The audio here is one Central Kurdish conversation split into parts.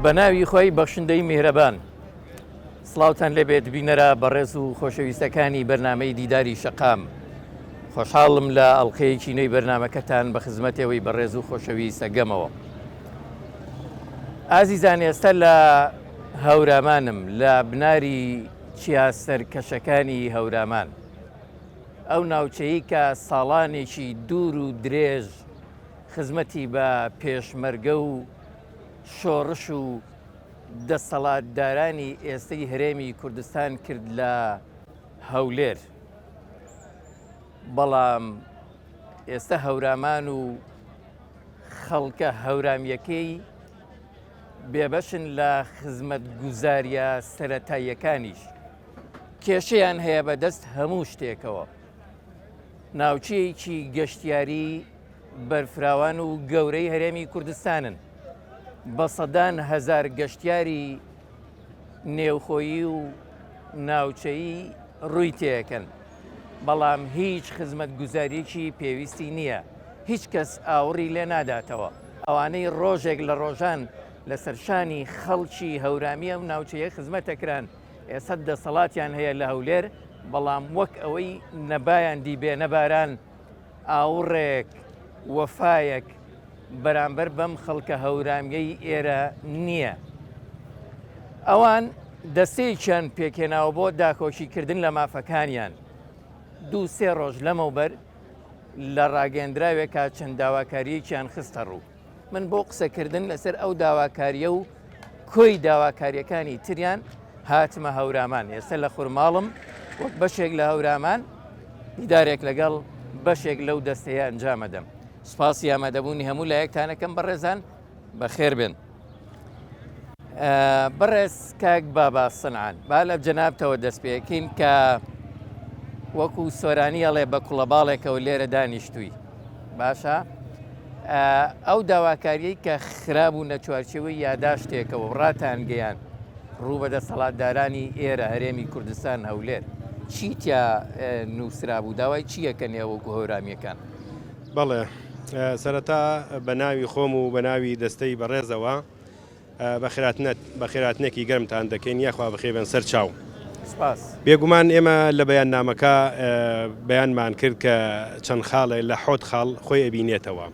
بە ناوی خۆی بەخشندەی میهرەبان سڵاوتان لێبێت بینەرە بەڕێز و خۆشەویستەکانی بەرنامەی دیداری شەقام خۆشحاڵم لە ئەڵلقەیەکی نوێی بەرنمەکەتان بە خزمەتەوەی بەڕێز و خۆشەویستەگەمەوە ئازیزان ئێستا لە هەورامانم لە بناری چیا سەرکەشەکانی هەورامان ئەو ناوچەی کە ساڵانێکی دوور و درێژ خزمەتی بە پێشمەرگە و شۆڕش و دەسەڵاتدارانی ئێستەی هەرێمی کوردستان کرد لە هەولێر بەڵام ئێستا هەورامان و خەڵکە هەورامیەکەی بێبەشن لە خزمەتگوزاریە سەتاییەکانیش کێشەیان هەیە بەدەست هەموو شتێکەوە ناوچەیەکی گەشتیاری بەرفراوان و گەورەی هەرێمی کوردستانن بە سەدان هەزار گەشتیاری نێوخۆیی و ناوچەیی ڕووی تێکەن بەڵام هیچ خزمەتگوزاریەکی پێویستی نییە هیچ کەس ئاوڕی لێ ناداتەوە ئەوانەی ڕۆژێک لە ڕۆژان لەسەر شانی خەڵکی هەورامی ئەو ناوچەیە خزمەتەکران ئێستا دەسەڵاتیان هەیە لە هەولێر بەڵام وەک ئەوەی نەبایان دیبێ نەباران ئاوڕێک وەفایەک بەرامبەر بەم خەڵکە هەورامیەی ئێرە نییە. ئەوان دەستەیەکیان پێکهێناوە بۆ داکۆکیکردن لە مافەکانیان. دوو سێ ڕۆژ لەمەوبەر لە ڕاگەیەندراوێکا چەند داواکارییەکیان خستە ڕوو. من بۆ قسەکردن لەسەر ئەو داواکارییە و کۆی داواکارییەکانی تریان هاتمە هەورامان. ئێستا لە خورماڵم وەک بەشێک لە هەورامان دیدارێک لەگەڵ بەشێک لەو دەستەیە ئەنجامەدەم. سوپاسی ئامادەبوونی هەموو لایەکتانەکەم بەڕێزان بەخێر بێن. بەڕێز کاک بابا سنعان با لە جەنابتەوە دەست پێکەین کە وەکو سۆرانی ئەڵێ بە کوڵەباڵێکەوە لێرە دانیشتووی باشە ئەو داواکاریەی کە خرابوو نە چوارچێوەی یاداشتێکەوە ڕاتان گەیان ڕوو بە دەسەڵاتدارانی ئێرە هەرێمی کوردستان هەولێر چی تیا نووسرابوو داوای چییەکە نێوەکو هەورامیەکان؟ بەڵێ سەرەتا بە ناوی خۆم و بە ناوی دەستەی بەڕێزەوە بەخێراتنێکی گەرمتان دەکەین یاخوا بەخێبێن سەر چاو. سپاس. بێگومان ئێمە لە بەیاننامەکە بەیانمان کرد کە چەند خاڵێ لە حۆت خاڵ خۆی ئەبینێتەوە.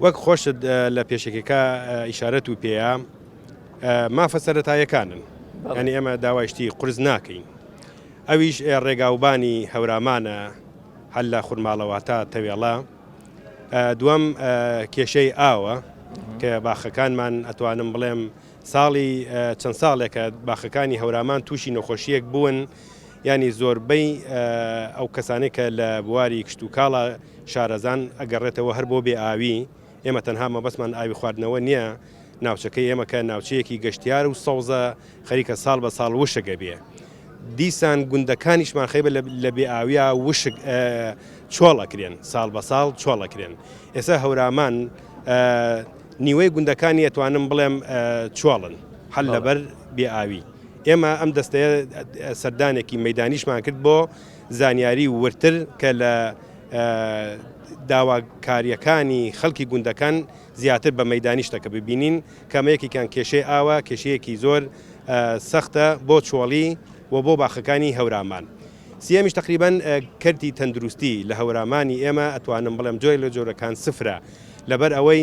وەک خۆشت لە پێشەکەکە ئیشارەت و پێیە مافە سەرەتایەکانن یعنی ئێمە داوای شتی قورس ناکەین ئەویش ڕێگاوبانی هەورامانە هەر لە خورماڵەوە تا تەوێڵە دووەم کێشەی ئاوە کە باخەکانمان ئەتوانم بڵێم ساڵی چەند ساڵێکە باخەکانی هەورامان تووشی نەخۆشیەک بوون ینی زۆربەی ئەو کەسانێک کە لە بواری کشتتوکاڵە شارەزان ئەگەڕێتەوە هەر بۆ بێ ئاوی ئێمە تەنها مەبەستمان ئاوی خواردنەوە نییە ناوچەکەی ئێمە کە ناوچەیەکی گەشتیار و سەوزە خەریکە ساڵ بە ساڵ وشک ئەبێ دیسان گوندەکانیشمان خەیبە لە بێ ئاویا وشک چۆڵ ئەکرێن ساڵ بە ساڵ چۆڵ ئەکرێن ئێستا هەورامان نیوەی گوندەکانی ئەتوانم بڵێم چۆڵن هەر لەبەر بێ ئاوی ئێمە ئەم دەستەیە سەردانێکی مەدانیشمان کرد بۆ زانیاری ورتر کە لە داواکاریەکانی خەڵکی گوندەکان زیاتر بە مەدانی شتەکە ببینین کەمە یەکێکیان کێشەی ئاوە، کێشەیەکی زۆر سەختە بۆ چۆڵی و بۆ باخەکانی هەورامان. سیەمیش تەقریبەن کەرتی تەندروستی لە هەورامانی ئێمە ئەتوانم بڵێم جۆرێک لە جۆرەکان سفرە لەبەر ئەوەی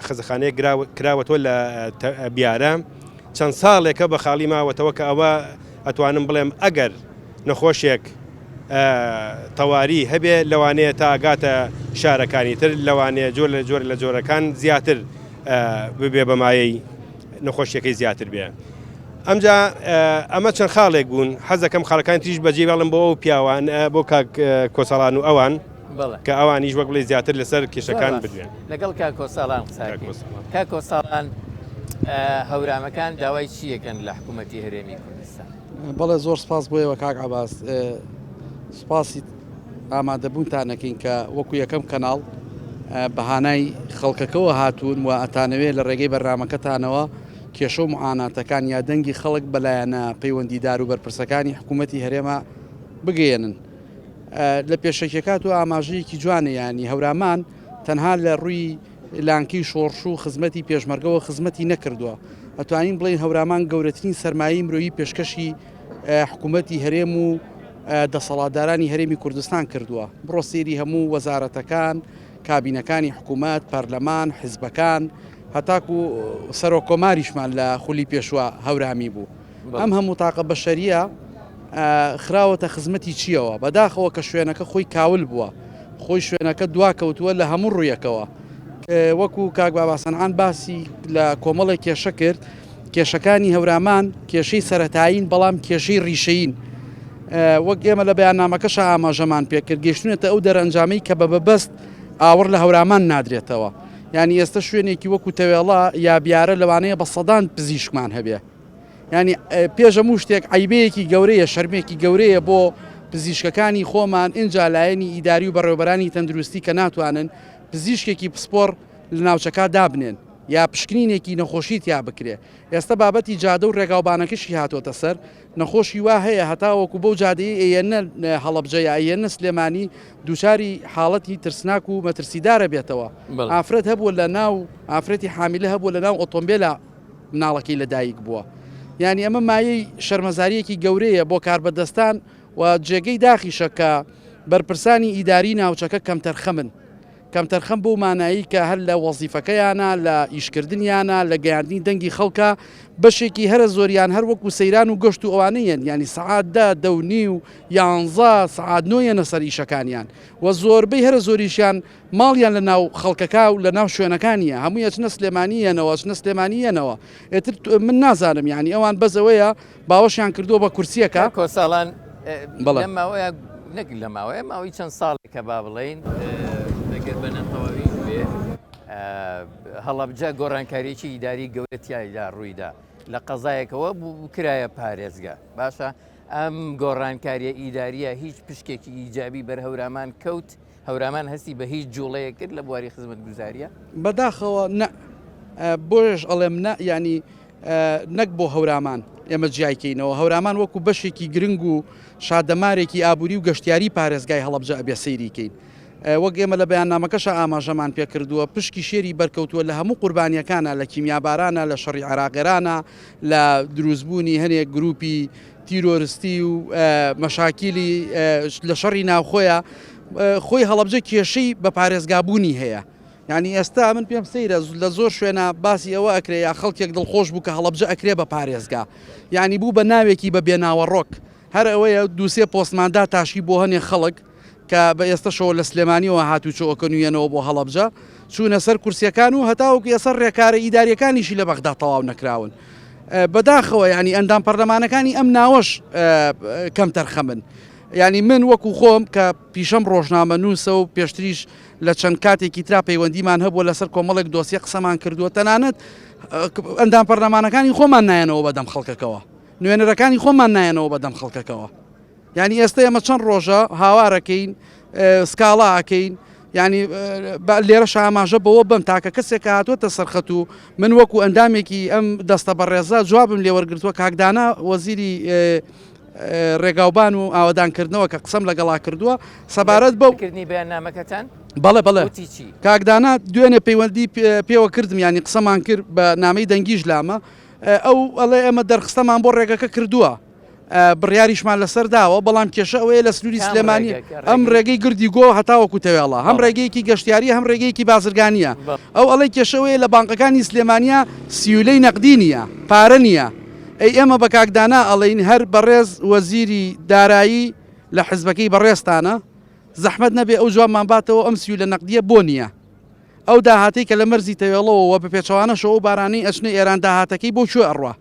خەسەخانەیەک کراوەتەوە لە بیارە چەند ساڵێکە بە خاڵی ماوەتەوە کە ئەوە ئەتوانم بڵێم ئەگەر نەخۆشێک تەواری هەبێ لەوانەیە تا گاتە شارەکانی تر لەوانەیە جۆر لە جۆر لە جۆرەکان زیاتر ببێ بە مایەی نەخۆشیەکەی زیاتر بێ. ئەمجا ئەمە چەند خاڵێک بوون حەزەکەم خاڵەکانی تریش بەجێ بێڵم بۆ ئەو پیاوان بۆ کاک کۆساڵان و ئەوان کە ئەوانیش وەک بڵێ زیاتر لەسەر کێشەکان بدوێن لەگەڵ کاک کۆساڵان قساکەین کاک کۆساڵان هەورامەکان داوای چیەکەن لە حکوومەتی هەرێمی کوردستان؟ بەڵێ زۆر سپاس بۆ ئێوە کاک عەباس سپاسی ئامادەبوونتان ئەکەین کە وەکو یەکەم کەناڵ بە هانای خەڵکەکەوە هاتوون و ئەتانەوێ لە ڕێگەی بەرنامەکەتانەوە کێشە و معاناتەکان یا دەنگی خەڵک بە لایەنە پەیوەندیدار و بەرپرسەکانی حکوومەتی هەرێمە بگەیەنن لە پێشەکیەکات و ئاماژەیەکی جوانە ینی هەورامان تەنها لە ڕووی لانکەی شۆڕش و خزمەتی پێشمەرگەوە خزمەتی نەکردووە. ئەتوانین بڵێین هەورامان گەورەترین سەرمایەی مرۆیی پێشکەشی حکوومەتی هەرێم و دەسەڵاتدارانی هەرێمی کوردستان کردووە. بڕۆ سەیری هەموو وەزارەتەکان، کابینەکانی حکوومەت، پەرلەمان، حزبەکان، هەتاکو سەرۆک کۆماریشمان لە خولی پێشوە هەورامی بوو. ئەم هەموو تاقە بەشەرییە خراوەتە خزمەتی چییەوە؟ بەداخەوە کە شوێنەکە خۆی کاول بووە، خۆی شوێنەکە دواکەوتووە لە هەموو ڕوویەکەوە. وەکو کاک بابا سەنعان باسی لە کۆمەڵێک کێشە کرد، کێشەکانی هەورامان کێشەی سەرەتایین بەڵام کێشەی ڕیشەیین. وەک ئێمە لە بەیاننامەکەشا ئاماژەمان پێکرد گەیشتوونەتە ئەو دەرەنجامەی کە بە بەبەست ئاوڕ لە هەورامان نادرێتەوە. یانی ئێستا شوێنێکی وەکو تەوێڵە یا بیارە لەوانەیە بە سەدان پزیشکمان هەبێ. یانی پێش هەموو شتێک عەیبەیەکی گەورەیە، شەرمێکی گەورەیە بۆ پزیشکەکانی خۆمان، ئینجا لایەنی ئیداری و بەڕێوەبەرانی تەندروستی کە ناتوانن پزیشکێکی پسپۆڕ لە ناوچەکە دابنێن یا پشکنینێکی نەخۆشی تیا بکرێ. ئێستا بابەتی جادە و ڕێگاوبانەکەشی هاتۆتە سەر، نەخۆشی وا هەیە هەتاوەکو بەو جادەیەی ئەیەنە هەڵەبجە یا ئەیەنە سلێمانی دووچاری حاڵەتی ترسناک و مەترسیدارە بێتەوە. ئافرەت هەبووە لە ناو ئافرەتی حامیلە هەبووە لە ناو ئۆتۆمبێلا مناڵەکەی لە دایک بووە. یانی ئەمە مایەی شەرمەزارییەکی گەورەیە بۆ کاربەدەستان و جێگەی داخیشە کە بەرپرسانی ئیداری ناوچەکە کەمتەرخەمن. کەمتەرخەم بەو مانایەی کە هەر لە وەزیفەکەیانا، لە ئیشکردنیانا، لە گەیاندنی دەنگی خەڵکا، بەشێکی هەرە زۆریان هەر وەکو سەیران و گەشت و ئەوانە یەن، یانی سەعات دە، دە و نیو، یانزە، سەعات نۆ یەنە سەر ئیشەکانیان و زۆربەی هەرە زۆریشیان ماڵیان لە ناو خەڵکەکا و لە ناو شوێنەکا نییە، هەمووی ئەچنە سلێمانی یەنەوە، ئەچنە سلێمانی یەنەوە. ئیتر من نازانم یانی ئەوان بەس ئەوەیە باوەشیان کردووە بە کورسییەکە. کاک کۆساڵان لەم ماوەیە نەک لە ماوەیە ماوەی چەند ساڵێکە با بڵێین ئەگەر بە نەتەواویش بێ هەڵەبجە گۆڕانکاریی ئیداری گەورە تیایدا ڕوویدا لە قەزایەکەوە بوو کرایە پارێزگا باشە ئەم گۆڕانکاریە ئیداریە هیچ پشکێکی ئیجابی بەر هەورامان کەوت هەورامان هەستی بە هیچ جوڵەیەک کرد لە بواری خزمەتگوزاریە؟ بەداخەوە نە بۆیەش ئەڵێم نە یانی نەک بۆ هەورامان ئێمە جیای کەینەوە، هەورامان وەکو بەشێکی گرنگ و شادەمارێکی ئابووری و گەشتیاری پارێزگای هەڵەبجە ئەبێ سەیری کەین. وەک ئێمە لە بەیاننامەکەشا ئاماژەمان پێکردووە، پشکی شێری بەرکەوتووە لە هەموو قوربانییەکانا، لە کیمیابارانا، لە شەڕی عێراق-ئێرانا، لە دروستبوونی هەنێک گرووپی تیرۆرستی و مەشاکیلی لە شەڕی ناوخۆیا، خۆی هەڵەبجە کێشەی بە پارێزگابوونی هەیە. یانی ئێستا من پێم سەیرە لە زۆر شوێنا باسی ئەوە ئەکرێ یا خەڵکێک دڵخۆش بوو کە هەڵەبجە ئەکرێ بە پارێزگا یانی بوو بە ناوێکی بە بێناوەڕۆک هەر ئەوەیە دووسێ پۆستمان داتاشی بۆ هەنێ خەڵک کە بە ئێستەشەوە لە سلێمانیەوە هاتوچۆ ئەکەن و یەنەوە بۆ هەڵەبجە چوونە سەر کورسیەکان و هەتاوەکو ئێستا ڕێکارە ئیداریەکانیشی لە بەغدا تەواو نەکراون بەداخەوە یانی ئەندام پەرلەمانەکانی ئەم ناوەش کەمتەرخەمن یانی من وەکو خۆم کە پیشەم ڕۆژنامەنووسە و پێشتریش لە چەند کاتێکی ترا پەیوەندیمان هەبووە لەسەر کۆمەڵێک دۆسیە قسەمان کردووە تەنانەت ئەندام پەرلەمانەکانی خۆمان نایەنەوە بەدەم خەڵکەکەوە نوێنەرەکانی خۆمان نایەنەوە بەدەم خەڵکەکەوە یعنی ئێستا ئێمە چەند ڕۆژە هاوارەکەین سکاڵا ئەکەین ینی لێرەش ئاماژە بەوە بم تاکە کەسێک کە هاتووەتە سەرخەت و من وەکو ئەندامێکی ئەم دەستە بەڕێزە جوابم لێوەرگتووە کاکدانا وەزیری ڕێگاوبان و ئاوەدانکردنەوە کە قسەم لەگەڵا کردووە سەبارەت بەو کردنی بەیاننامەکەتان بەڵێ بەڵێ وتی چی؟ کاک دانا دوێنێ پەیوەندی پێوە کردم یانی قسەمان کرد بە نامەی دەنگیش لامە ئەو ئەڵێ ئێمە دەرخستەمان بۆ ڕێگەکە کردووە بڕیاریشمان لەسەر داوە بەڵام کێشە ئەوەیە لە سنووری سلێمانی ئەم ڕێگەی گردی گۆ هەتاوەکو تەوێڵە هەم ڕێگەیەکی گەشتیاری هەم ڕێگەیەکی بازرگانیە ئەو ئەڵێ کێشەوەیە لە بانقەکانی سلێمانیا سیولەی نەقدی نییە پارە نییە ئەی ئێمە بە کاک دانا ئەڵێین هەر بەڕێز وەزیری دارایی لە حزبەکەی بەڕێزتانە زەحمەت نەبێ ئەو جوابمان باتەوە ئەم سیولە نەقدیە بۆ نیە؟ ئەو داهاتەی کە لە مەرزی تەوێڵەوە وە بە پێچەوانەشەوە ئەو بارانەی ئەچنە ئێران داهاتەکەی بۆ کوێ ئەڕوا؟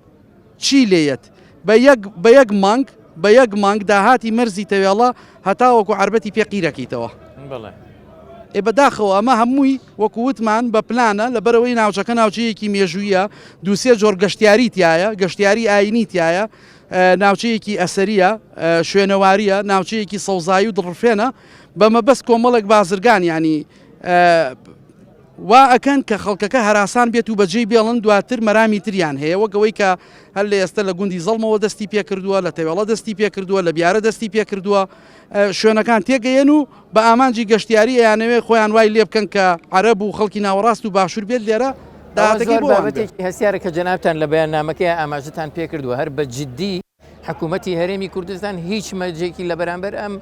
چی لێیەت؟ بە یەک بە یەک مانگ بە یەک مانگ داهاتی مەرزی تەوێڵە هەتاوەکو عەربەتی پێ قیرەکەیتەوە. بەڵێ. ئێ بەداخەوە ئەمە هەمووی وەکو وتمان بە پلانە لەبەرئەوەی ناوچەکە ناوچەیەکی مێژوویە دووسێ جۆر گەشتیاری تایە گەشتیاری ئاینی تایە ناوچەیەکی ئەسەریە شوێنەواریە ناوچەیەکی سەوزایی و دڵڕفێنە بە مەبەست کۆمەڵێک بازرگان ینی. وا ئەکەن کە خەڵکەکە هەراسان بێت و بەجێی بێڵن دواتر مەرامی تریان هەیە وەک ئەوەی کە هەر لە ئێستە لە گوندی زەڵمەوە دەستی پێکردووە لە تەوێڵە دەستی پێکردووە لە بیارە دەستی پێکردووە شوێنەکان تێگەیەن و بە ئامانجی گەشتیاری ئەیانەوێ خۆیان وای لێ بکەن کە عەرەب و خەڵکی ناوەڕاست و باشوور بێت لێرە داهاتەکەی بۆ وان بێت. بابەتێکی هەستیارە کە جەنابتان لە بەیاننامەکەیا ئاماژەتان پێکردووە هەر بە جدی حکوومەتی هەرێمی کوردستان هیچ مەرجێکی لە بەرامبەر ئەم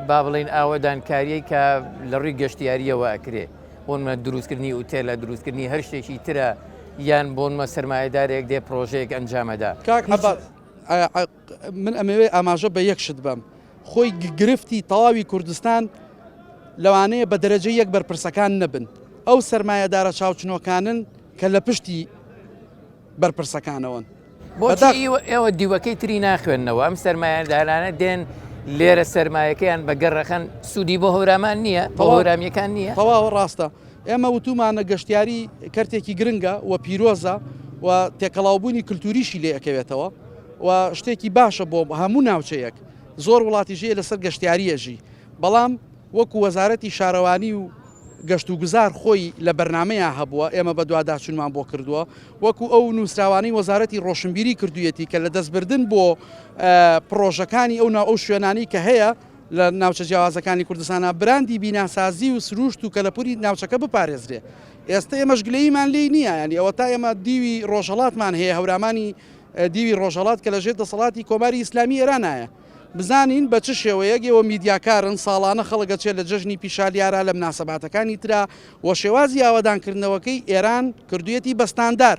با بڵین ئاوەدانکاریەی کە لە ڕووی گەشتیاریەوە ئەکرێ بۆنمە دروستکردنی ئوتێلە دروستکردنی هەر شتێکی ترە یان بۆنمە سرمایهدارێک دێ پرۆژەیەک ئەنجامەدا. کاک عەباس من ئەمەوێ ئاماژە بە یەک شت بەم خۆی گرفتی تەواوی کوردستان لەوانەیە بە دەرەجە یەک بەرپرسەکان نەبن ئەو سەرمایەدارە چاوچنۆکانن کە لە پشتی بەرپرسەکانەوەن. بۆچی ئێوە دیوەکەی تری ناخوێننەوە ئەم سەرمایەدارانە دێن لێرە سەرمایەکەیان بە گەڕەخەن سوودی بۆ هەورامان نییە بۆ هەورامیەکان نییە تەواوە ڕاستە ئێمە وتومانە گەشتیاری کەرتێکی گرنگە و پیرۆزە و تێکەڵاوبوونی کللتوریشی لێ ئەکەوێتەوە و شتێکی باشە بۆ هەموو ناوچەیەک زۆر وڵاتیش هەیە لەسەر گەشتیاری ئەژی بەڵام وەکو وەزارەتی شارەوانی و گەشتوگوزار خۆی لە بەرنامەیا هەبووە ئێمە بەدواداچوونمان بۆ کردووە وەکو ئەو نووسراوانەی وەزارەتی ڕۆشنبیری کردوویەتی کە لە دەستبردن بۆ پڕۆژەکانی ئەو ناو ئەو شوێنانەی کە هەیە لە ناوچە جیاوازەکانی کوردستانا براندی بیناسازی و سروشت و کەلەپوری ناوچەکە بپارێزرێ ئێستە ئێمەش گلەییمان لێی نییە یانی ئەوەتا ئێمە دیوی ڕۆژهەڵاتمان هەیە هەورامانی دیوی ڕۆژهەڵات کە لەژێر دەسەڵاتی کۆماری ئیسلامی ئێرانایە بزانین بە چ شێوەیەک ئێوە میدیاکارن ساڵانە خەڵک ئەچێت لە جەژنی پیشالیارا لە مناسەباتەکانی ترا و شێوازی ئاوەدانکردنەوەکەی ئێران کردویەتی بە ستاندار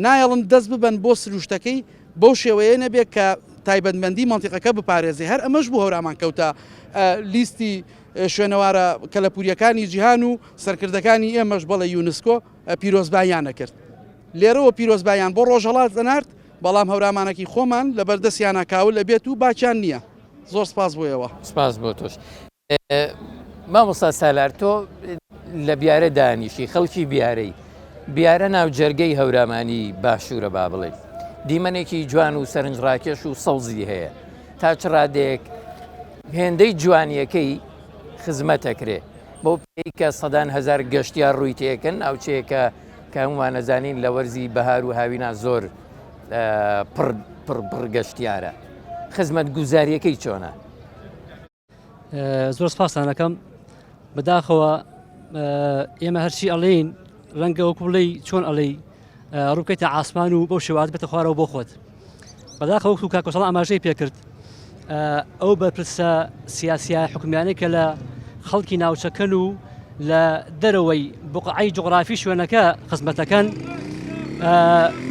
نایەڵن دەست ببەن بۆ سروشتەکەی بەو شێوەیە نەبێت کە تایبەتمەندی مەنتیقەکە بپارێزێ هەر ئەمەش بوو هەورامان کەوتە لیستی شوێنەوارە کەلەپوریەکانی جیهان و سەرکردەکانی ئێمەش بەڵێ یونسکۆ پیرۆزباییان ئەکرد لێرەوە پیرۆزباییان بۆ ڕۆژهەڵات ئەنارد بەڵام هەورامانەکی خۆمان لەبەر دەستیانا کاول ئەبێت و باکیان نییە. زۆر سپاس بۆ ئێوە. سپاس بۆ تۆش. مامۆستا سالار تۆ لە بیارە دانیشی خەڵکی بیارەی بیارە ناو جەرگەی هەورامانی باشوورە با بڵێ دیمەنێکی جوان و سەرنجڕاکێش و سەوزی هەیە تا چ ڕادەیەک هێندەی جوانیەکەی خزمەتەکرێ بۆ پێی کە سەدان هەزار گەشتیار ڕووی تێکن ناوچەیەکە کە هەموومان ئەزانین لە وەرزی بەهار و هاوینا زۆر پڕ پڕ پڕ گەشتیارە خزمەت گوزاریەکەی چۆنە؟ زۆر سپاسان ئەەکەم بەداخەوە ئێمە هەرچی ئەڵێین ڕەنگە وەکو بڵێی چۆن ئەڵێی ڕووکەیتە ئاسمان و بەو شێواز بێتە خوارەوە بۆ خۆت بەداخەوە وەکو کاکۆسەڵ ئاماژەی پێکرد ئەو بەرپرسە سیاسیە حکومیانەی کە لە خەڵکی ناوچەکەن و لە دەرەوەی بقعی جوغرافی شوێنەکە خزمەتەکەن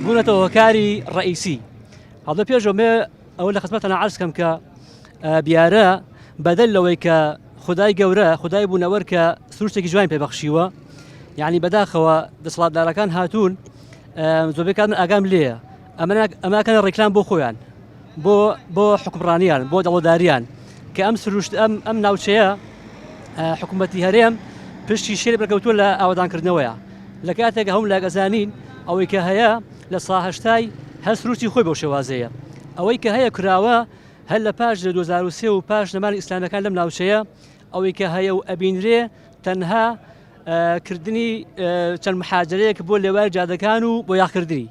بوونەتە هۆکاری ڕئیسی هەڵدە پێشەوە مێ ئەوە لە خزمەتەنا عرض کەم کە بیارە بەدەل لەوەی کە خدای گەورە خدای بوونەوەر کە سروشتێکی جوان پێبەخشیوە یعنی بەداخەوە دەسەڵاتدارەکان هاتوون زۆربەی کات من ئاگام لێیە ئەمەکەن ڕێکلام بۆ خۆیان بۆ بۆ حکومڕانیان بۆ دەوڵداریان کە ئەم سروشت ئەم ئەم ناوچەیە حکوومەتی هەرێم پشتی شێر بەکەوتووە لە ئاوادانکردنەوەیە لە کاتێک هەم لاگەزانین ئەوەی کە هەیە لە ساهشتای هەر سروشتی خۆی بەو شێوازەیە ئەوەی کە هەیە کراوە هەر لە پاش 2023 و پاش نەمانی ئیسلامەکان لەم ناوچەیە ئەوەی کە هەیە و ئەبینرێ تەنها کردنی چەند محاجرەیەک بۆ لێوای جادەکان و بۆ یاخکردنی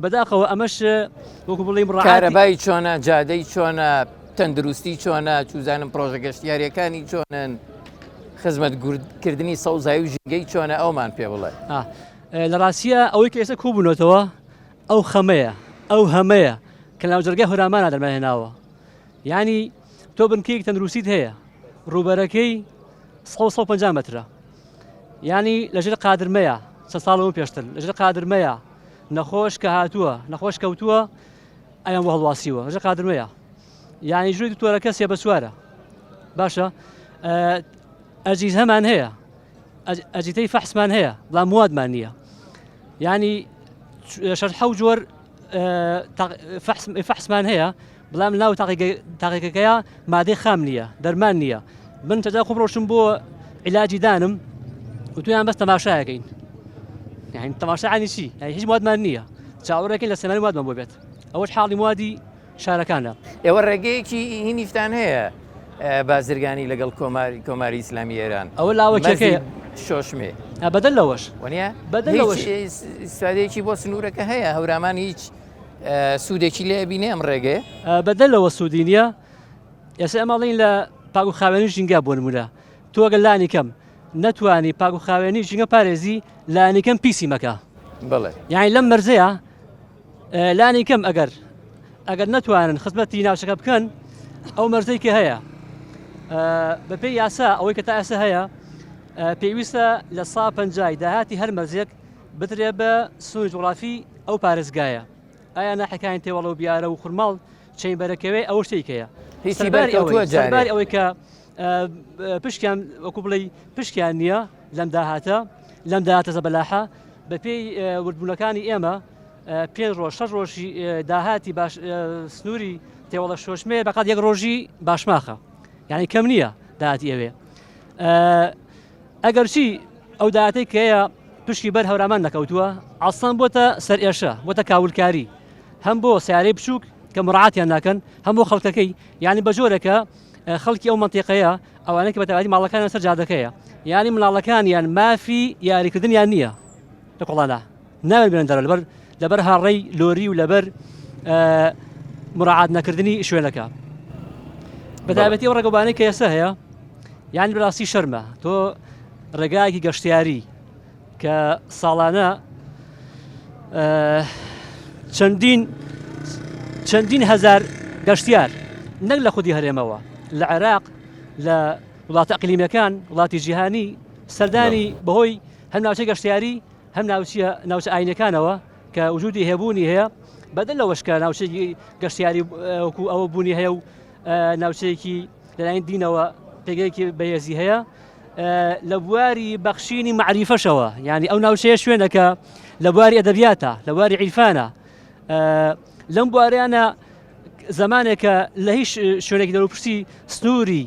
بەداخەوە ئەمەش وەکو بڵێم کارەبای چۆنە جادەی چۆنە تەندروستی چۆنە چوزانم پرۆژە گەشتیاریەکانی چۆنن خزمەت کردنی سەوزایی و ژینگەی چۆنە ئەومان پێ بڵێ لە ڕاستیە ئەوەی کە ئێستا کۆبوونەتەوە ئەو خەمەیە ئەو هەمەیە کە ناوجەرگای هۆرامانە دەرمانهێناوە یانی تۆ بنکەیەک تەندروستیت هەیە ڕووبەرەکەی 150 مەترە ینی لەژێر قادرمەیە چەند ساڵەوە پێشتر لەژێر قادرمەیە نەخۆش کە هاتووە نەخۆش کەوتووە ئەیان بۆ هەڵواسیوە ژە قادرمەیە یعنی ژووری دکتۆرەکە سێ بە چوارە باشە ئەجیز هەمان هەیە ئەجیتەی فەحسمان هەیە بەڵام موادمان نییە ینی شەش حەو جۆر فەحسمان هەیە بەڵام ناو تاقیگەکەیا مادەی خام نییە دەرمان نییە من تەجا خۆم ڕۆشتم بۆ عیلاجی دانم وتویان بەس تەماشایەکەین یعنی تەماشا عنی چی یعنی هیچ موادمان نییە چاوەڕێکین لە سلێمانی موادمان بۆ بێت ئەوەش حاڵی موادی شارەکانە. ئێوە ڕێگەیەکی هینیشتان هەیە بازرگانی لەگەڵ کۆماری کۆماری ئیسلامی ئێران ئەوە لاوەکیەکەیە. شۆشمێ. بەدەر لەوەش. وەنیە؟ بەدەر لەوەش. هیچ ئیسفادەیەکی بۆ سنوورەکە هەیە؟ هەورامان هیچ سوودێکی لێ ئەبینێ ئەم ڕێگەیە؟ بەدەر لەوە سوودی نییە. ئێستا ئێمە ئەڵێین لە پاک و خاوێنی ژینگە بۆ نموونە تۆ گەر لانی کەم نەتوانی پاک و خاوێنی ژینگە پارێزی لانی کەم پیسی مەکە. بەڵێ. یانی لەم مەرزەیە لانی کەم ئەگەر ئەگەر نەتوانن خزمەتی ناوچەکە بکەن ئەو مەرزەی کە هەیە بەپێی یاسا ئەوەی کە تا ئێستا هەیە پێویستە لە سا پەنجای داهاتی هەر مەرزێک بدرێ بە سنووری جوغرافی ئەو پارێزگایە ئایا ناحەکانی تێوەڵە و بیارە و خورماڵ چین بەرەکەوێ ئەوە شتێکەیە هیچی بەرکەوتووە جارێ ئەوەی کە پشکیان وەکو بڵێ پشکیان نییە لەم داهاتە لەم داهاتە زەبەلاحە بەپێی وردبوونەکانی ئێمە پێنج ڕۆژ شەش ڕۆژی داهاتی باش سنووری تێوەڵە شۆشمێ بەقات یەک ڕۆژی باشماخە یعنی کەم نییە داهاتی ئەوێ ئەگەرچی ئەو داهاتەی کە هەیە پشکی بەر هەورامان نەکەوتووە ئاسان بۆتە سەرئێشە بۆتە کاولکاری هەم بۆ سیارەی بچووک کە مڕاتیان ناکەن هەم بۆ خەڵکەکەی یعنی بە جۆرەکە خەڵکی ئەو مەنتیقەیە ئەوانەی کە بەتایبەتی ماڵەکانیان سەر جادەکەیە یانی مناڵەکانیان مافی یاریکردنیان نییە لە کۆڵانە ناوێن بێن دەرەوە لەبەر لەبەر هاڕەی لۆری و لەبەر مراعات نەکردنی شوێنەکە بەتایبەتی ئەو ڕێگەبانەی کە ئێستا هەیە یانی بەڕاستی شەرمە تۆ ڕێگایەکی گەشتیاری کە ساڵانە چەندین چەندین هزار گەشتیار نەک لە خودی هەرێمەوە لە عێراق لە وڵاتە ئەقلیمیەکان وڵاتی جیهانی سەردانی بەهۆی هەم ناوچەی گەشتیاری هەم ناوچە ناوچە ئاینەکانەوە کە وجودی هەبوونی هەیە بەدەر لەوەش کە ناوچەیەکی گەشتیاری وەکو ئەوە بوونی هەیە و ناوچەیەکی لەلایەن دینەوە پێگەیەکی بەهێزی هەیە لە بواری بەخشینی مەعریفەشەوە یعنی ئەو ناوچەیە شوێنەکە لە بواری ئەدەبیاتە لە بواری عیرفانە لەم بواریانە زمانێکە لە هیچ شوێنێکی دەروپشتی سنووری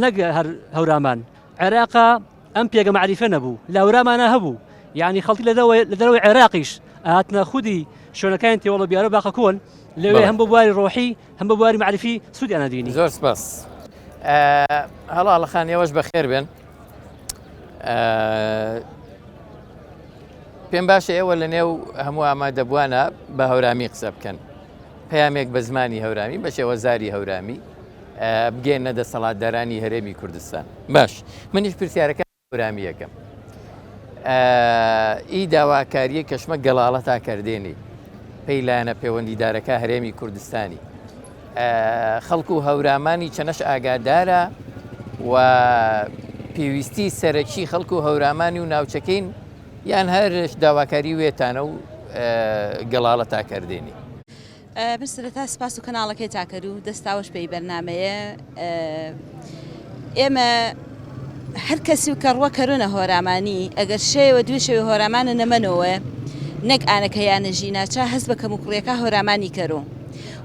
نەک هەر هەورامان عێراقا ئەم پێگە مەعریفە نەبوو لە هەورامانە هەبوو یعنی خەڵکی لە دەرەوەی عێراقیش هاتنە خودی شوێنەکانی تێوەڵە بیارە باخە کۆن لەوێ هەم بۆ بواری ڕۆحی هەم بە بواری مەعریفی سوودیان ئەبینی. زۆر سپاس. هەڵاڵە خان ئێوەش بەخێر بێن. پێم باشە ئێوە لە نێو هەموو ئامادەبووانە بە هەورامی قسە بکەن. پەیامێک بە زمانی هەورامی بە شێوەزاری هەورامی بگەێنە دەسەڵاتدارانی هەرێمی کوردستان. باش منیش پرسیارەکە هەورامیەکەم ئی داواکاریە کەشمە گەڵاڵە تا کردێنی پێی لایەنە پەیوەندیدارەکە هەرێمی کوردستانی خەڵک و هەورامانی چەنەش ئاگادارە و پێویستی سەرەکی خەڵک و هەورامانی و ناوچەکەین یان هەرش داواکاری وێتانە و گەڵاڵە تا کردێنی. من سەرەتا سپاس و کەناڵەکەی تاکەر و دەستاوەش پێی بەرنمەیە ئێمە هەر کەسی و کەڕوە کەرونە هۆرامانی ئەگەر شەوە دوێ شەوی هۆرامانە نەمەنەوە نەک ئانەکە یانە ژینا چا هەست بە کەم و کوڕیەکە هۆرامانی کەرو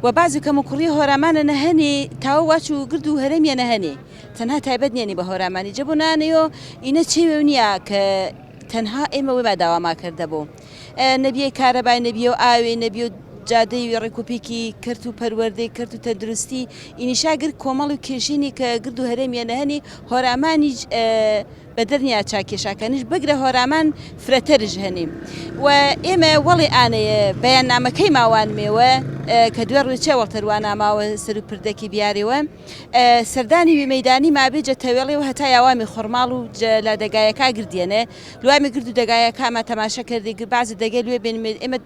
و بازی کەم و کوڕی هۆرامانە نەهەنی تاوە واچ و گرد و هەرێمیە نەهەنی تەنها تایبەت نیەنی بە هۆرامانی جە بۆ نانەیۆ ئینە چێوێ نییە کە تەنها ئێمە وێما داواما کردە بۆ نەبیەی کارەبای نەبیە و ئاوێ نەبیە و جادەی ڕێکوپێکی کەرت و پەروەردەی کەرت و تەندروستی ئینیشا گر کۆمەڵ و کێشینی کە گرد و هەرێمیە نەهەنی هۆرامانیج بەدەر نیە چا کێشاکەنیش بگرە هۆرامان فرەتەرش هەنی و ئێمە وەڵێ ئانەیە بەیاننامەکەی ماوانمێوە کە دوێ ڕوێچێ وەڵتەروانا ماوە سەر و پردەکی بیارێوە سەردانی وی مەیدانی مابێ جە تەوێڵێ و هەتا یاوامی خۆرماڵ و جە لە دەگایەکا گردیەنێ لوامی گرد و دەگایەکاما تەماشا کردی گ بەعزی دەگەی لوێ بێنمێ ئێمە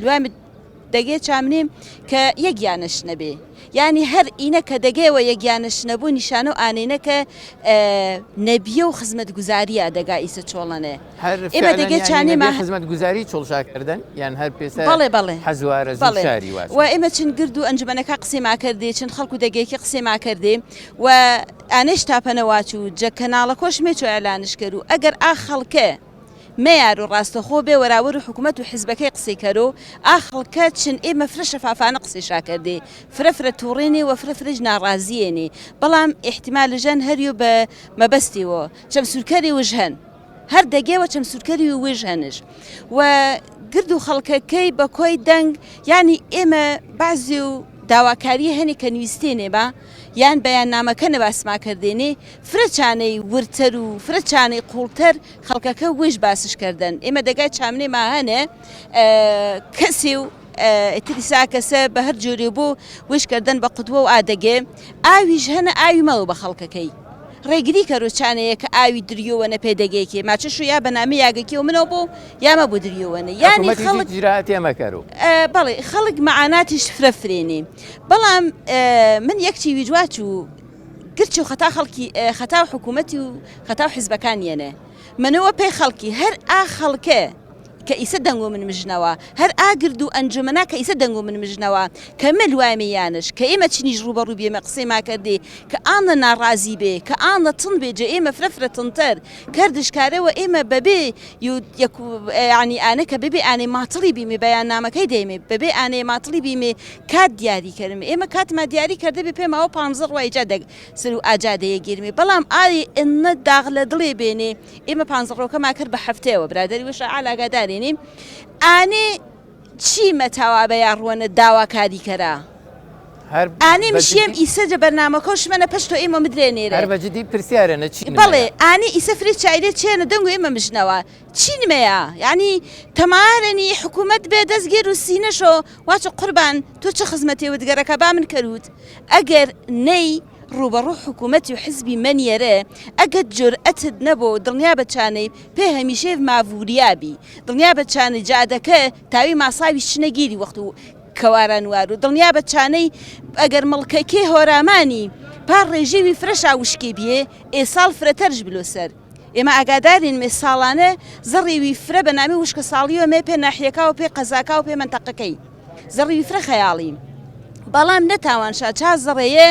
لوامی دەگێ چامنێ کە یەک یانش نەبێ یانی هەر ئینە کە دەگەیەوە یەک یانش نەبوو نیشانە و ئانینە کە نەبیە و خزمەتگوزاریە دەگا ئیسە چۆڵەنێ هەر ئێمە دەگێ چانێ ما خزمەتگوزاری چۆڵشا کردن یان هەر پێسە بەڵێ بەڵێ حەزوارە بەڵێ شاری واز و ئێمە چن گرد و ئەنجومەنەکە قسەی ما کردێ چن خەڵکو دەگێکی قسەی ما کردێ و ئانەیش تاپەنە واچوو جە کەناڵەکۆش مێچۆ ئعلانش کەرو ئەگەر ئا خەڵکە مەیار و ڕاستەخۆ بێ وەراوەر و حکومەت و حزبەکەی قسەی کەرو ئا خەڵکە چن ئێمە فرە شەفافانە قسەیشا کەردێ فرە فرە توڕێنێ وە فرە فرەیش ناڕازیێنێ بەڵام ئیحتمال ژەن هەریۆ بە مەبەستێ وە چەمسورکەرێ وژ هەن هەر دەگێ وە چەمسورکەری و وژ هەنش و گرد و خەڵکەکەی بە کۆی دەنگ یانی ئێمە بەعزی و داواکاریە هەنێ کە نویستێنێ بە. یان بەیاننامەکە نەباسما کردێنێ فرە چانەی وردتەر و فرە چانەی قووڵتەر خەڵکەکە ویش باسش کردن ئێمە دەگای چامنێ ما هەنێ کەسێ و ئیتر ئیسا کەسە بە هەر جۆرێ بۆ ویش کردن بە قودوە و ئادەگێ ئاویش هەنە ئاوی مەوە بە خەڵکەکەی ڕێگری کەرو چانەیە کە ئاوی دریۆوەنە پێ دەگێکێ ماچە شو یا بە نامی یاگەکێ و منەوە بۆ یا مە بۆ دریۆوەنە یانی حکوومەتی خەڵک هیچ ئیجرائاتێ مەکەرو. بەڵێ خەڵک مەعاناتیش فرە فرێنێ بەڵام من یەک چی ویجواچ و گرچ و خەتا خەڵکی خەتا و حکوومەتی و خەتا و حزبەکان یەنێ منەوە پێ خەڵکی هەر ئا خەڵکێ کە ئیسە دەنگ و من مژنەوە هەر ئا گرد و ئەنجومەنا کە ئیسە دەنگ و من مژنەوە کە مل وایمێ یانش کە ئێمە چنیش ڕووبەڕوو بیێمە قسەی ما کردێ کە ئانە ناڕازی بێ کە ئانە تن بێ جە ئێمە فرە فرە تنتەر کەردش کارە وە ئێمە بەبێ یو یەک یانی ئانە کە بەبێ ئانەی ماتڵی بیمێ بەیاننامەکەی دەیمێ بەبێ ئانەی ماتڵی بیمێ کات دیاری کەرمێ ئێمە کاتما دیاری کردە بێ پێ ماوە پانزە ڕوای جا دەگ سر و ئاجا دەیەگیرمێ بەڵام ئای ئنە داغ لە دڵێ بێنێ ئێمە پانزە ڕۆکەما کرد بە هەفتەیەوە برادەری وشە ئالاگادارێنی ئانێ چی مەتاوا بە یا ڕوەنە داواکاری کەرا هەر ئانێ بە مشیەم جدی ئیسە جە بەرنامەکەو شمەنە پەشتۆ ئێمە مدرێ نێرێ. هەر بە جدی پرسیارە نە چی بەڵێ نمەیە. ئانێ ئیسە فرێ چایلێ چێنە دەنگ و ئێمە مژنەوە چی نمەیە یانی تەمارەنی حکوومەت بێ دەس گێر و سینە شۆ واچ قوربان تۆ چ خزمەتێ وت گەرەکە با من کەروت ئەگەر نەی ڕووبەڕوو حکوومەتی و حزبی مەنیەرێ ئەگەر جورئەتت نەبۆ دڵنیا بە چانەی پێ هەمیشەێ ماڤوریا بی دڵنیا بە چانەی جادەکە تاوی ماساویش چنە گیری وەخت و کەواران وارو دڵنیا بە چانەی ئەگەر مڵکەکێ هۆرامانی پار ڕێژەوی فرەشا وشکێ بیێ ئێ ساڵ فرەتەرش بلۆ سەر ئێمە ئاگادارین مێ ساڵانە زەڕیوی فرە بە نامی وشکە ساڵیوە مێ پێ ناحیەکا و پێ قەزاکا و پێ مەنتەقەکەی زەڕیوی فرە خەیاڵی بەڵام نە تاوان شا چا زەڕێیە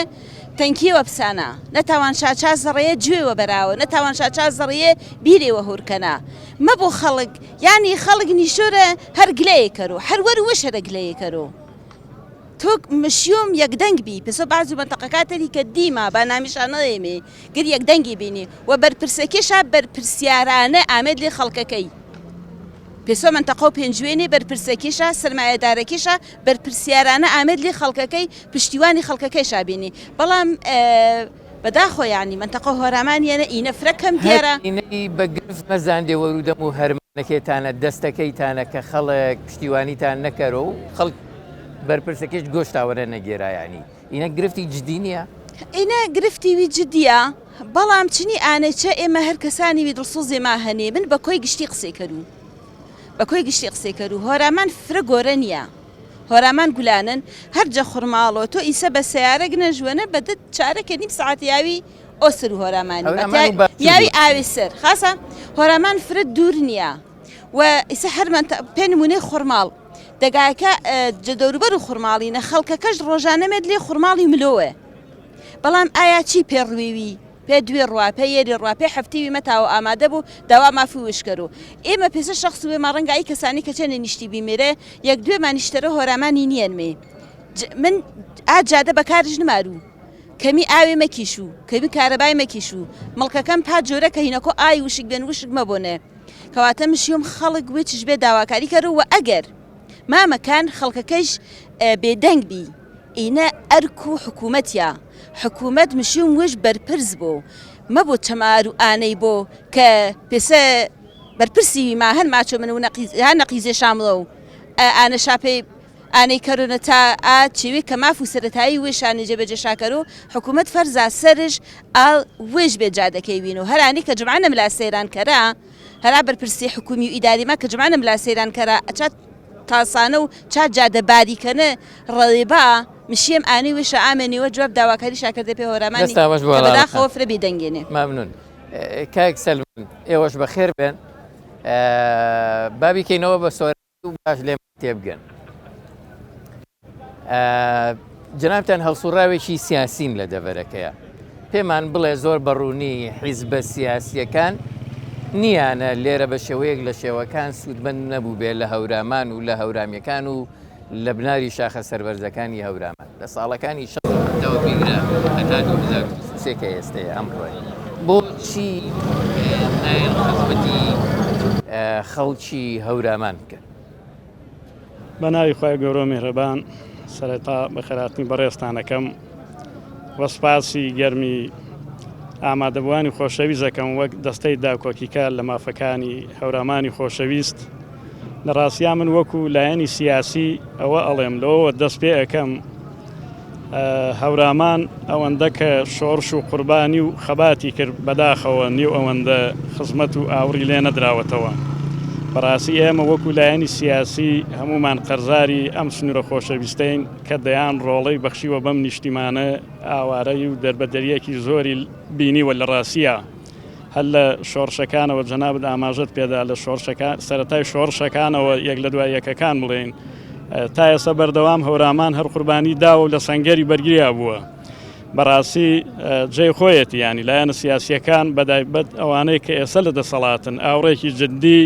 تەنکیەوە پسانا نە تاوان شا چا زەڕێیە جوێوە بەراوە نە تاوان شا چا زەڕێیە بیرێوە هورکەنا مەبۆ خەڵک یانی خەڵک نیشۆرە هەر گلەیە کەرو هەر وەر وش هەرە گلەیە کەرو تۆک مشیۆم یەک دەنگ بی پسۆ بازو مەنتەقەکا تەری کە دیما با نامیشا نەێمێ گر یەک دەنگی بینی و بەرپرسەکێشا بەرپرسیارانە ئامێد لێ خەڵکەکەی پێسۆ مەنتەقە و پێنجوێنێ بەرپرسەکێشا سەرمایەدارەکێشا بەرپرسیارانە ئامێد لێ خەڵکەکەی پشتیوانی خەڵکەکەیشا بینی بەڵام بەداخۆ یانی مەنتەقە هۆرامان یەنە ئینە فرە کەم هەر دیارە. ئینەی بە گرفت مەزاندێ وەرودەم و هەرمانەکێتانە دەستەکەیتانە کە خەڵک پشتیوانیتان نەکەرۆ و خەڵک بەرپرسەکێش گۆشتاوەنە نەگێرا یانی ئینە گرفتی جدی نیە؟ ئینە گرفتی وی جدیە بەڵام چنی ئانەچە ئێمە هەر کەسانی وی دڵسۆزێ ما هەنێ من بە کۆی گشتی قسەی کەروو بە کۆی گشتی قسەی کەروو هۆرامان فرە گۆرە نیە هۆرامان گولانن هەر جە خورماڵۆ تۆ ئیسە بە سەیارەگ نەژوەنە بە دە چارەکە نیم ساعەت یاوی ئۆ سەر هۆرامانی هەورامان و باشوور یاوی ئاوێ سەر خاسە هۆرامان فرە دوور نیە و ئیسە هەر مەنتە پێ نمونەی خورماڵ دەگایەکە جە دەوروبەر و خورماڵینە خەڵکەکەش ڕۆژانە مێت لێ خورماڵی ملۆوێ بەڵام ئایا چی پێ ڕویوی پێ دوێ ڕوا پێ یەری ڕوا پێ هەفتیوی مەتاوە ئامادە بوو داوا مافی وشکەرو ئێمە پێسە شەخس وێ ما ڕەنگە ئەی کەسانی کە چێنە نیشتی بیمێرێ یەک دوێ مانیشتەرە هۆرامانی نیەنمێ من ئا جادە بەکارش نمارو کەمی ئاوێ مەکیشو کەمی کارەبای مەکیشو مڵکەکەم پا جۆرە کە هینەکۆ ئای وشک بێن وشک مەبۆنێ کەواتە مشیوم خەڵک وچش بێ داواکاری کەرو وە ئەگەر مامەکان خەڵکەکەیش بێدەنگ بی ئینە ئەرک و حکوومەتە حکوومەت مشیوم وش بەرپرس بۆ مەبۆ چەمار و ئانەی بۆ کە پێسە بەرپرسی وی ما هەن ماچۆ من و نەقیز ها نەقیزێ شامڵە و ئانە شاپێ ئانەی کەرۆنە تا ئا چێوێ کە ماف و سەرەتایی وێشانێ جێبەجێ شاکەرۆ حکوومەت فەرزا سەرش ئا وێش بێ جادەکەی وین و هەرانی کە جمعە نەملا سەیران کەرا هەرا بەرپرسی حکوومی و ئیداری ما کە جمعە نەملا سەیران کەرا ئەچا تاسانە و چا جادە باریکەنە ڕەێبا مشیەم ئانەی وێشە ئامێ نێوە جواب داواکاری شاکردە پێ هۆرامانی دەستان وەش بۆ کە وەڵامتان. بەداخەوە فرە بێدەنگێنێ. مەمنون کاک سەلمان ئێوەش بەخێر بێن با بیکەینەوە بە سۆرانی و باش لێمان تێبگەن. جەنابتان هەڵسوڕاوێکی سیاسین لە دەڤەرەکەیە پێمان بڵێ زۆر بەڕوونی حیزبە سیاسیەکان نیانە لێرە بە شێوەیەک لە شێوەکان سوودمەند نەبوو بێ لە هەورامان و لە هەورامیەکان و لە بناری شاخە سەربەرزەکانی هەورامان لە ساڵەکانی شەستەوە بیگرە هەتا 2023 کە ئێستەیە ئەمڕۆیە بۆچی نایەن خزمەتی خەڵکی هەورامان بکەن؟ بە ناوی خوای گەورە و میهرەبان سەرەتا بەخێرهاتنی بەڕێزتان ئەکەم. و سپاسی گەرمی ئامادەبووانی خۆشەویست دەکەم وەک دەستەی داکۆکیکار لە مافەکانی هەورامانی خۆشەویست. لە ڕاستیا من وەکو لایەنی سیاسی ئەوە ئەڵێم لەوەوە دەست پێ ئەکەم هەورامان ئەوەندە کە شۆڕش و قوربانی و خەباتی کرد بەداخەوە نیو ئەوەندە خزمەت و ئاوڕی لێ نەدراوەتەوە. بەڕاستی ئێمە وەکو لایەنی سیاسی هەمومان قەرزاری ئەم سنوورە خۆشەویستەین کە دەیان ڕۆڵەی بەخشیوە بەم نیشتیمانە ئاوارەی و دەربەدەریەکی زۆری بینیوە لە ڕاستیا هەر لە شۆڕشەکانەوە جەنابت ئاماژەت پێدا لە شۆڕشەکان سەرەتای شۆڕشەکانەوە یەک لە دوای یەکەکان بڵێین تا ئێستا بەردەوام هەورامان هەر قوربانی داوە و لە سەنگەری بەرگریا بووە بەڕاستی جێی خۆیەتی ینی لایەنە سیاسیەکان بەدایبەت ئەوانەی کە ئێستا لە دەسەڵاتن ئاوڕێکی جددی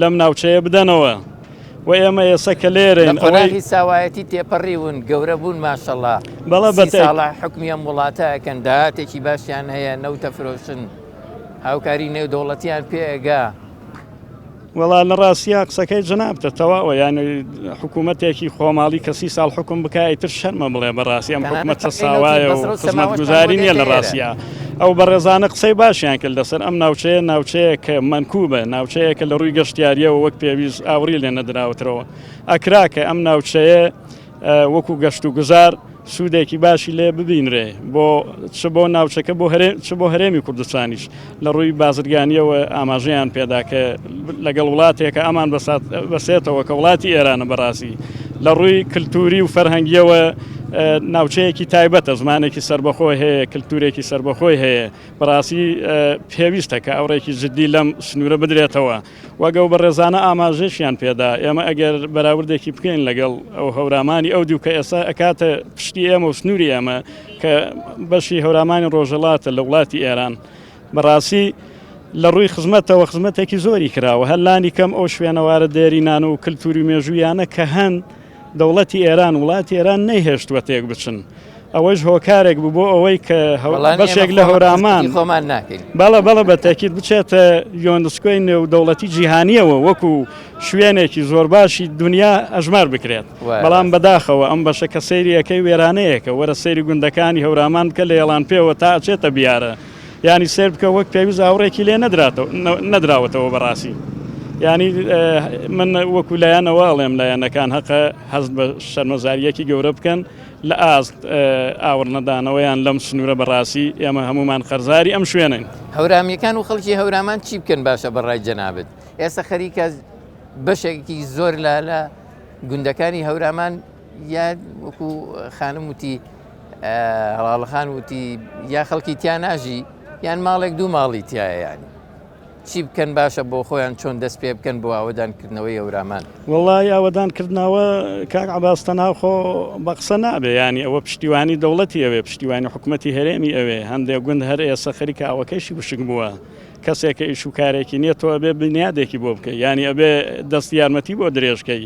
لەم ناوچەیە بدەنەوە و ئێمە ئێستا کە لێرەین ئەوەی ساوایەتی تێپەڕیون گەورە بوون ماشەڵا بەڵێ بە ساڵە حکمی ئەم وڵاتە ئەکەن داهاتێکی باشیان هەیە نەوتە فرۆشن هاوکاری نێودەوڵەتیان پێ ئەگا. وەڵا لە ڕاستیا قسەکەی جەنابتە تەواوە یانی حکوومەتێکی خۆماڵی کە سی ساڵ حکوم بکا ئیتر شەرمە بڵێ بەڕاستی ئەم حکومەتە ساوایە و خزمەتگوزاری نییە لە ڕاستیا ئەو بەڕێزانە قسەی باشیان کرد لەسەر ئەم ناوچەیە ناوچەیە کە مەنکوبە ناوچەیە کە لە ڕووی گەشتیاریەوە وەک پێویست ئاوڕی لێ نەدراوەتەوە ئەکرا کە ئەم ناوچەیە وەکو گەشت و گوزار سوودێکی باشی لێ ببینرێ بۆ چ بۆ ناوچەکە بۆ هەرێم چ بۆ هەرێمی کوردستانیش لە ڕووی بازرگانیەوە ئاماژەیان پێدا کە لەگەڵ وڵاتێکە ئەمان بەسێتەوە کە وڵاتی ئێرانە بەڕاستی لە ڕووی کللتوری و فەرهەنگیەوە ناوچەیەکی تایبەتە زمانێکی سربەخۆی هەیە کللتورێکی سربەخۆی هەیە بەڕاستی پێویستە کە ئەوڕێکی جددی لەم سنوورە بدرێتەوە وەک ئەو بەڕێزانە ئاماژەشیان پێدا، ئێمە ئەگەر بەراوردێکی بکەین لەگەڵ ئەو هەورامانی ئەو دیو کە ئێستا ئەکاتە پشتی ئێمە و سنووری ئێمە کە بەشی هەورامانی ڕۆژهەڵاتە لە وڵاتی ئێران بەڕاستی لە ڕووی خزمەتەوە خزمەتێکی زۆری کراوە هەر لانی کەم ئەو شوێنەوارە دێرینان و کللتوری مێژوویانە کە هەن دەوڵەتی ئێران وڵاتی ئێران نەیهێشتووە تێک بچن ئەوەش هۆکارێک بوو بۆ ئەوەی کە بەشێک لە هەورامان خۆمان ناکەین بەڵە بەڵە بە تەکیید بچێتە یۆنسکۆی نێودەوڵەتی جیهانیەوە وەکو شوێنێکی زۆر باشی دنیا ئەژمار بکرێت بەڵام بەداخەوە ئەم بەشە کە سەیریەکەی وێرانەیەکە وەرە سەیری گوندەکانی هەورامان بکە لە یەڵان پێوە تا ئەچێتە بیارە یانی سەیر بکە وەک پێویست ئاوڕێکی لێ نەدراوەتەوە بەڕاستی یانی من وەکو لایەنەوە ئەڵێم لایەنەکان هەقە هەست بە شەرمەزاریەکی گەورە بکەن لە ئاست ئاوڕنەدانەوەیان لەم سنوورە بەڕاستی ئێمە هەمومان قەرزاری ئەم شوێنین. هەورامیەکان و خەڵکی هەورامان چی بکەن باشە بەڕای جەنابت ئێستا خەریکە بەشێکی زۆر لە لە گوندەکانی هەورامان یا وەکو خانم وتی هەڵاڵەخان وتی یا خەڵکی تیا ناژی یان ماڵێک دوو ماڵی تایە ینی چی بکەن باشە بۆ خۆیان چۆن دەست پێ بکەن بۆ ئاوەدان کردنەوەی هەورامان؟ وەڵای ئاوەدان کردنەوە کاک عەباس تەنها خۆ بە قسە نابێ یانی ئەوە پشتیوانی دەوڵەتی ئەوێ پشتیوانی حکومەتی هەرێمی ئەوێ هەندێک گوند هەر ئێستا خەریکە ئاوەکەیشی وشک بووە کەسێکە ئیش و کارێکی نییە تۆ ئەبێ بنیادێکی بۆ بکەی یانی ئەبێ دەست یارمەتی بۆ درێژکەی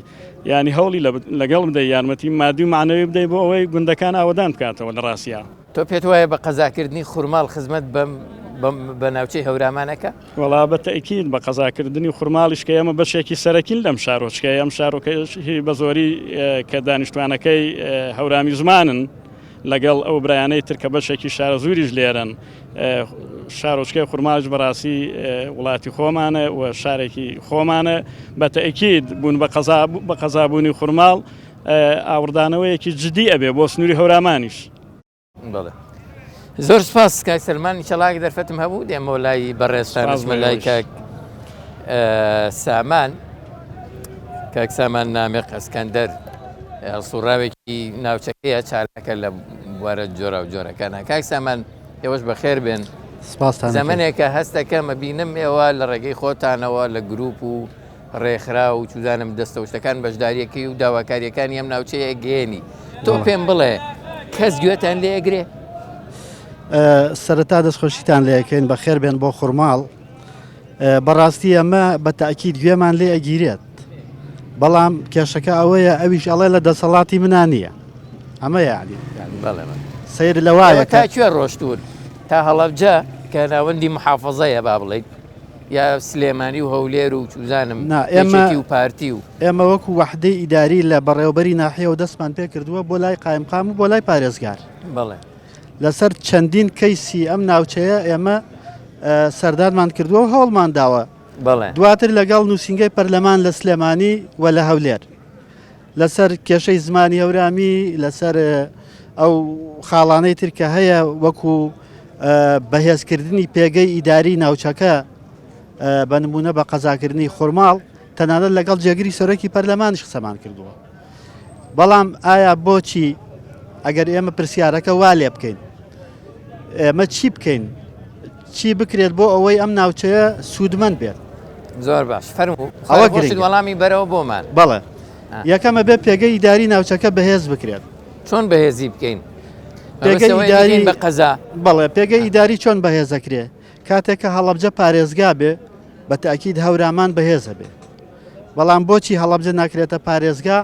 یانی هەوڵی لەگەڵ بدەی یارمەتی مادی و معنەوی بدەی بۆ ئەوەی گوندەکان ئاوەدان بکاتەوە لە ڕاستیا. تۆ پێت وایە بە قەزاکردنی خورماڵ خزمەت بەم بە ناوچەی هەورامان ئەکا؟ وەڵا بە تەئکید بە قەزاکردنی خورماڵیش کە ئێمە بەشێکی سەرەکین لەم شارۆچکەیە، ئەم شارۆکەیش بە زۆری کە دانیشتوانەکەی هەورامی زمانن لەگەڵ ئەو برایانەی تر کە بەشێکی شارەزووریش لێرەن، شارۆچکەی خورماڵیش بەڕاستی وڵاتی خۆمانە و شارێکی خۆمانە، بە تەئکید بوون بە قەزا بە قەزابوونی خورماڵ ئاوڕدانەوەیەکی جدی ئەبێ بۆ سنووری هەورامانیش. بەڵێ زۆر سپاس کاک سەلمان ئینشەڵا دەرفەتم هەبوو دێمەوە لای بەڕێزتان سپاس ئەچمە لای بۆ ئێوەش. کاک سامان کاک سامان نامق ئەسکەندەر هەڵسوڕاوێکی ناوچەکەیە چالاکە لە بوارە جۆرا و جۆرەکانە کاک سامان ئێوەش بەخێر بێن سپاستان دەکەین. زەمەنێکە هەستەکەم ئەبینم ئێوە لە ڕێگەی خۆتانەوە لە گروپ و ڕێکخراو و چوزانم دەستەوشتەکان بەشداریەکەی و داواکاریەکانی ئەم ناوچەیە گەیەنی تۆ پێم بڵێ کەس گوێتان لێ ئەگرێ؟ سەرەتا دەستخۆشیتان لێکەین بەخێر بێن بۆ خورماڵ بەڕاستی ئەمە بە تاکیید گوێمان لێ ئەگیرێت بەڵام کێشەکە ئەوەیە ئەویش ئەڵێ لە دەسەڵاتی منا نییە ئەمە یعنی سیر لەوایە تا کوێ ڕۆشتون تا هەڵەبجە کە ناوەندی محافظەیە با بڵێیت یا سلێمانی و هەولێر و چوزانم نا ئێمە یەکێتی و پارتی و. ئێمە وەکو وەحدەی ئیداری لە بەڕێوەبەری ناحیەوە دەستمان پێکردووە بۆ لای قایمقام و بۆ لای پارێزگار. بەڵێ. لەسەر چەندین کەیسی ئەم ناوچەیە ئێمە سەردانمان کردووە و هەوڵمان داوە. دواتر لەگەڵ نووسینگەی پەرلەمان لە سلێمانی و لە هەولێر لەسەر کێشەی زمانی هەورامی لەسەر ئەو خاڵانەی تر کە هەیە وەکو بەهێزکردنی پێگەی ئیداری ناوچەکە بە نمونە بە قەزاکردنی خورماڵ تەنانەت لەگەڵ جێگری سەرۆکی پەرلەمانیش قسەمان کردووە بەڵام ئایا بۆچی ئەگەر ئێمە پرسیارەکە وا لێ بکەین ئێمە چی بکەین چی بکرێت بۆ ئەوەی ئەم ناوچەیە سوودمەند بێت زۆر باش فەرموو ئەوە گرنگە وەڵامی بەرەوە بۆمان بەڵێ یەکەمە بێ پێگەی ئیداری ناوچەکە بەهێز بکرێت چۆن بەهێزی بکەین پێگەی ئیداری بە قەزا بەڵێ پێگەی ئیداری چۆن بەهێزەکرێ کاتێک کە هەڵەبجە پارێزگا بێ بە تاکید هەورامان بەهێزە بێ بەڵام بۆچی هەڵەبجە ناکرێتە پارێزگا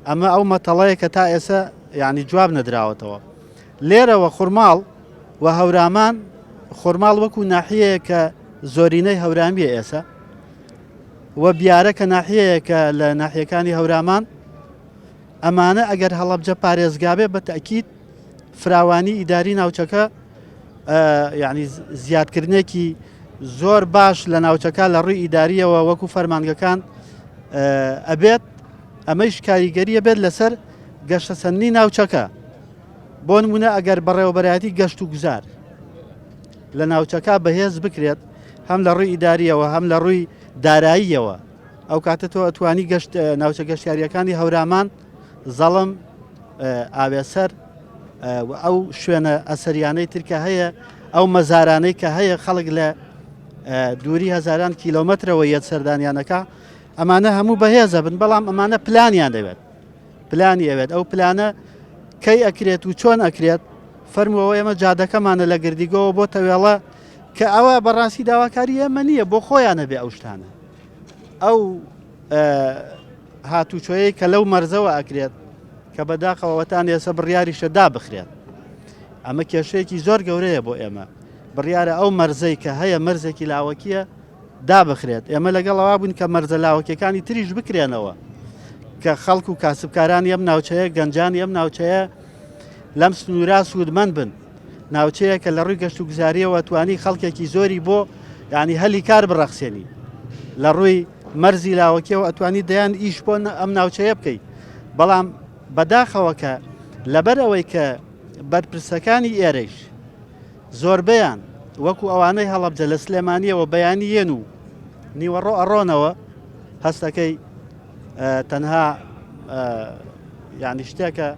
ئەمە ئەو مەتەڵەیە کە تا ئێستا یعنی جواب نەدراوەتەوە لێرەوە خورماڵ و هەورامان خورماڵ وەکو ناحیەیە کە زۆرینەی هەورامیە ئێسە و بیارە کە ناحیەیەکە لە ناحیەکانی هەورامان ئەمانە ئەگەر هەڵەبجە پارێزگابێ بە تەکیید فراوانی ئیداری ناوچەکە یعنی زیادکردنێکی زۆر باش لە ناوچەکە لە ڕووی ئیداریەوە وەکو فەرمانگەکان ئەبێت ئەمەیش کاریگەریە بێت لەسەر گەشتەسەندنی ناوچەکە بۆ نمونە ئەگەر بەڕێوەبەرایەتی گەشت و گوزار لە ناوچەکە بەهێز بکرێت هەم لە ڕووی ئیداریەوە هەم لە ڕووی داراییەوە ئەو کاتە تۆ ئەتوانی گەشت ناوچە گەشتیاریەکانی هەورامان زەڵم ئاوێسەر و ئەو شوێنە ئەسەریانەی ترکە هەیە ئەو مەزارانەی کە هەیە خەڵک لە دووری هەزاران کیلۆمەترەوە یەت سەردانیانەکە ئەمانە هەموو بەهێزە بن بەڵام ئەمانە پلانیان دەوێت پلانی ئەوێت ئەو پلانە کەی ئەکرێت و چۆن ئەکرێت فەرمووەوە ئێمە جادەکەمانە لە گردیگەوە بۆ تەوێڵە کە ئەوە بەڕاستی داواکاری ئێمە نییە بۆ خۆیانە بێ ئەو شتانە ئەو هاتوچۆیەی کە لەو مەرزەوە ئەکرێت کە بەداخەوە وەتان ئێسە بڕیاریشە دابخرێت ئەمە کێشەیەکی زۆر گەورەیە بۆ ئێمە بڕیارە ئەو مەرزەی کە هەیە مەرزێکی لاوەکیە دابخرێت ئێمە لەگەڵ ئەوە بووین کە مەرزە لاوەکیەکانی تریش بکرێنەوە کە خەڵک و کاسبکارانی ئەم ناوچەیە گەنجانی ئەم ناوچەیە لەم سنوورا سوودمەند بن ناوچەیە کە لە ڕووی گەشت و گوزاریەوە توانی خەڵکێکی زۆری بۆ ینی هەلی کار بڕەخسێنی لە ڕووی مەرزی لاوەکیەوە ئەتوانی دەیان ئیش بۆ ئەم ناوچەیە بکەیت بەڵام بەداخەوە کە لەبەر ئەوەی کە بەرپرسەکانی ئێرەیش زۆربەیان وەکو ئەوانەی هەڵەبجە لە سلێمانیەوە بەیانی یەن و نیوەڕۆ ئەڕۆنەوە هەستەکەی تەنها یعنی شتێکە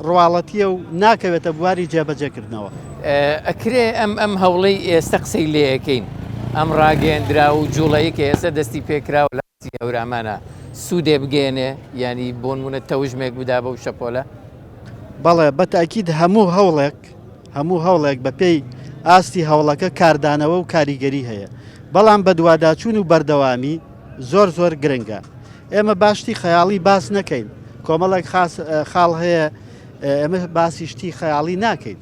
ڕواڵەتیە و ناکەوێتە بواری جێبەجێکردنەوە. ئەکرێ ئەم ئەم هەوڵەی ئێستە قسەی لێ ئەکەین ئەم ڕاگەیەندراو و جوڵەی کە ئێستا دەستی پێکراوە لە ئاستی هەورامانە سوودێ بگەیەنێ یانی بۆنمونە تەوژمێک بدا بەو شەپۆلە؟ بەڵێ بە تەئکید هەموو هەوڵێک هەموو هەوڵێک بە پێی ئاستی هەوڵەکە کاردانەوە و کاریگەری هەیە بەڵام بەدواداچوون و بەردەوامی زۆر زۆر گرنگە ئێمە با شتی خەیاڵی باس نەکەین کۆمەڵێک خاس خاڵ هەیە ئێمە باسی شتی خەیاڵی ناکەین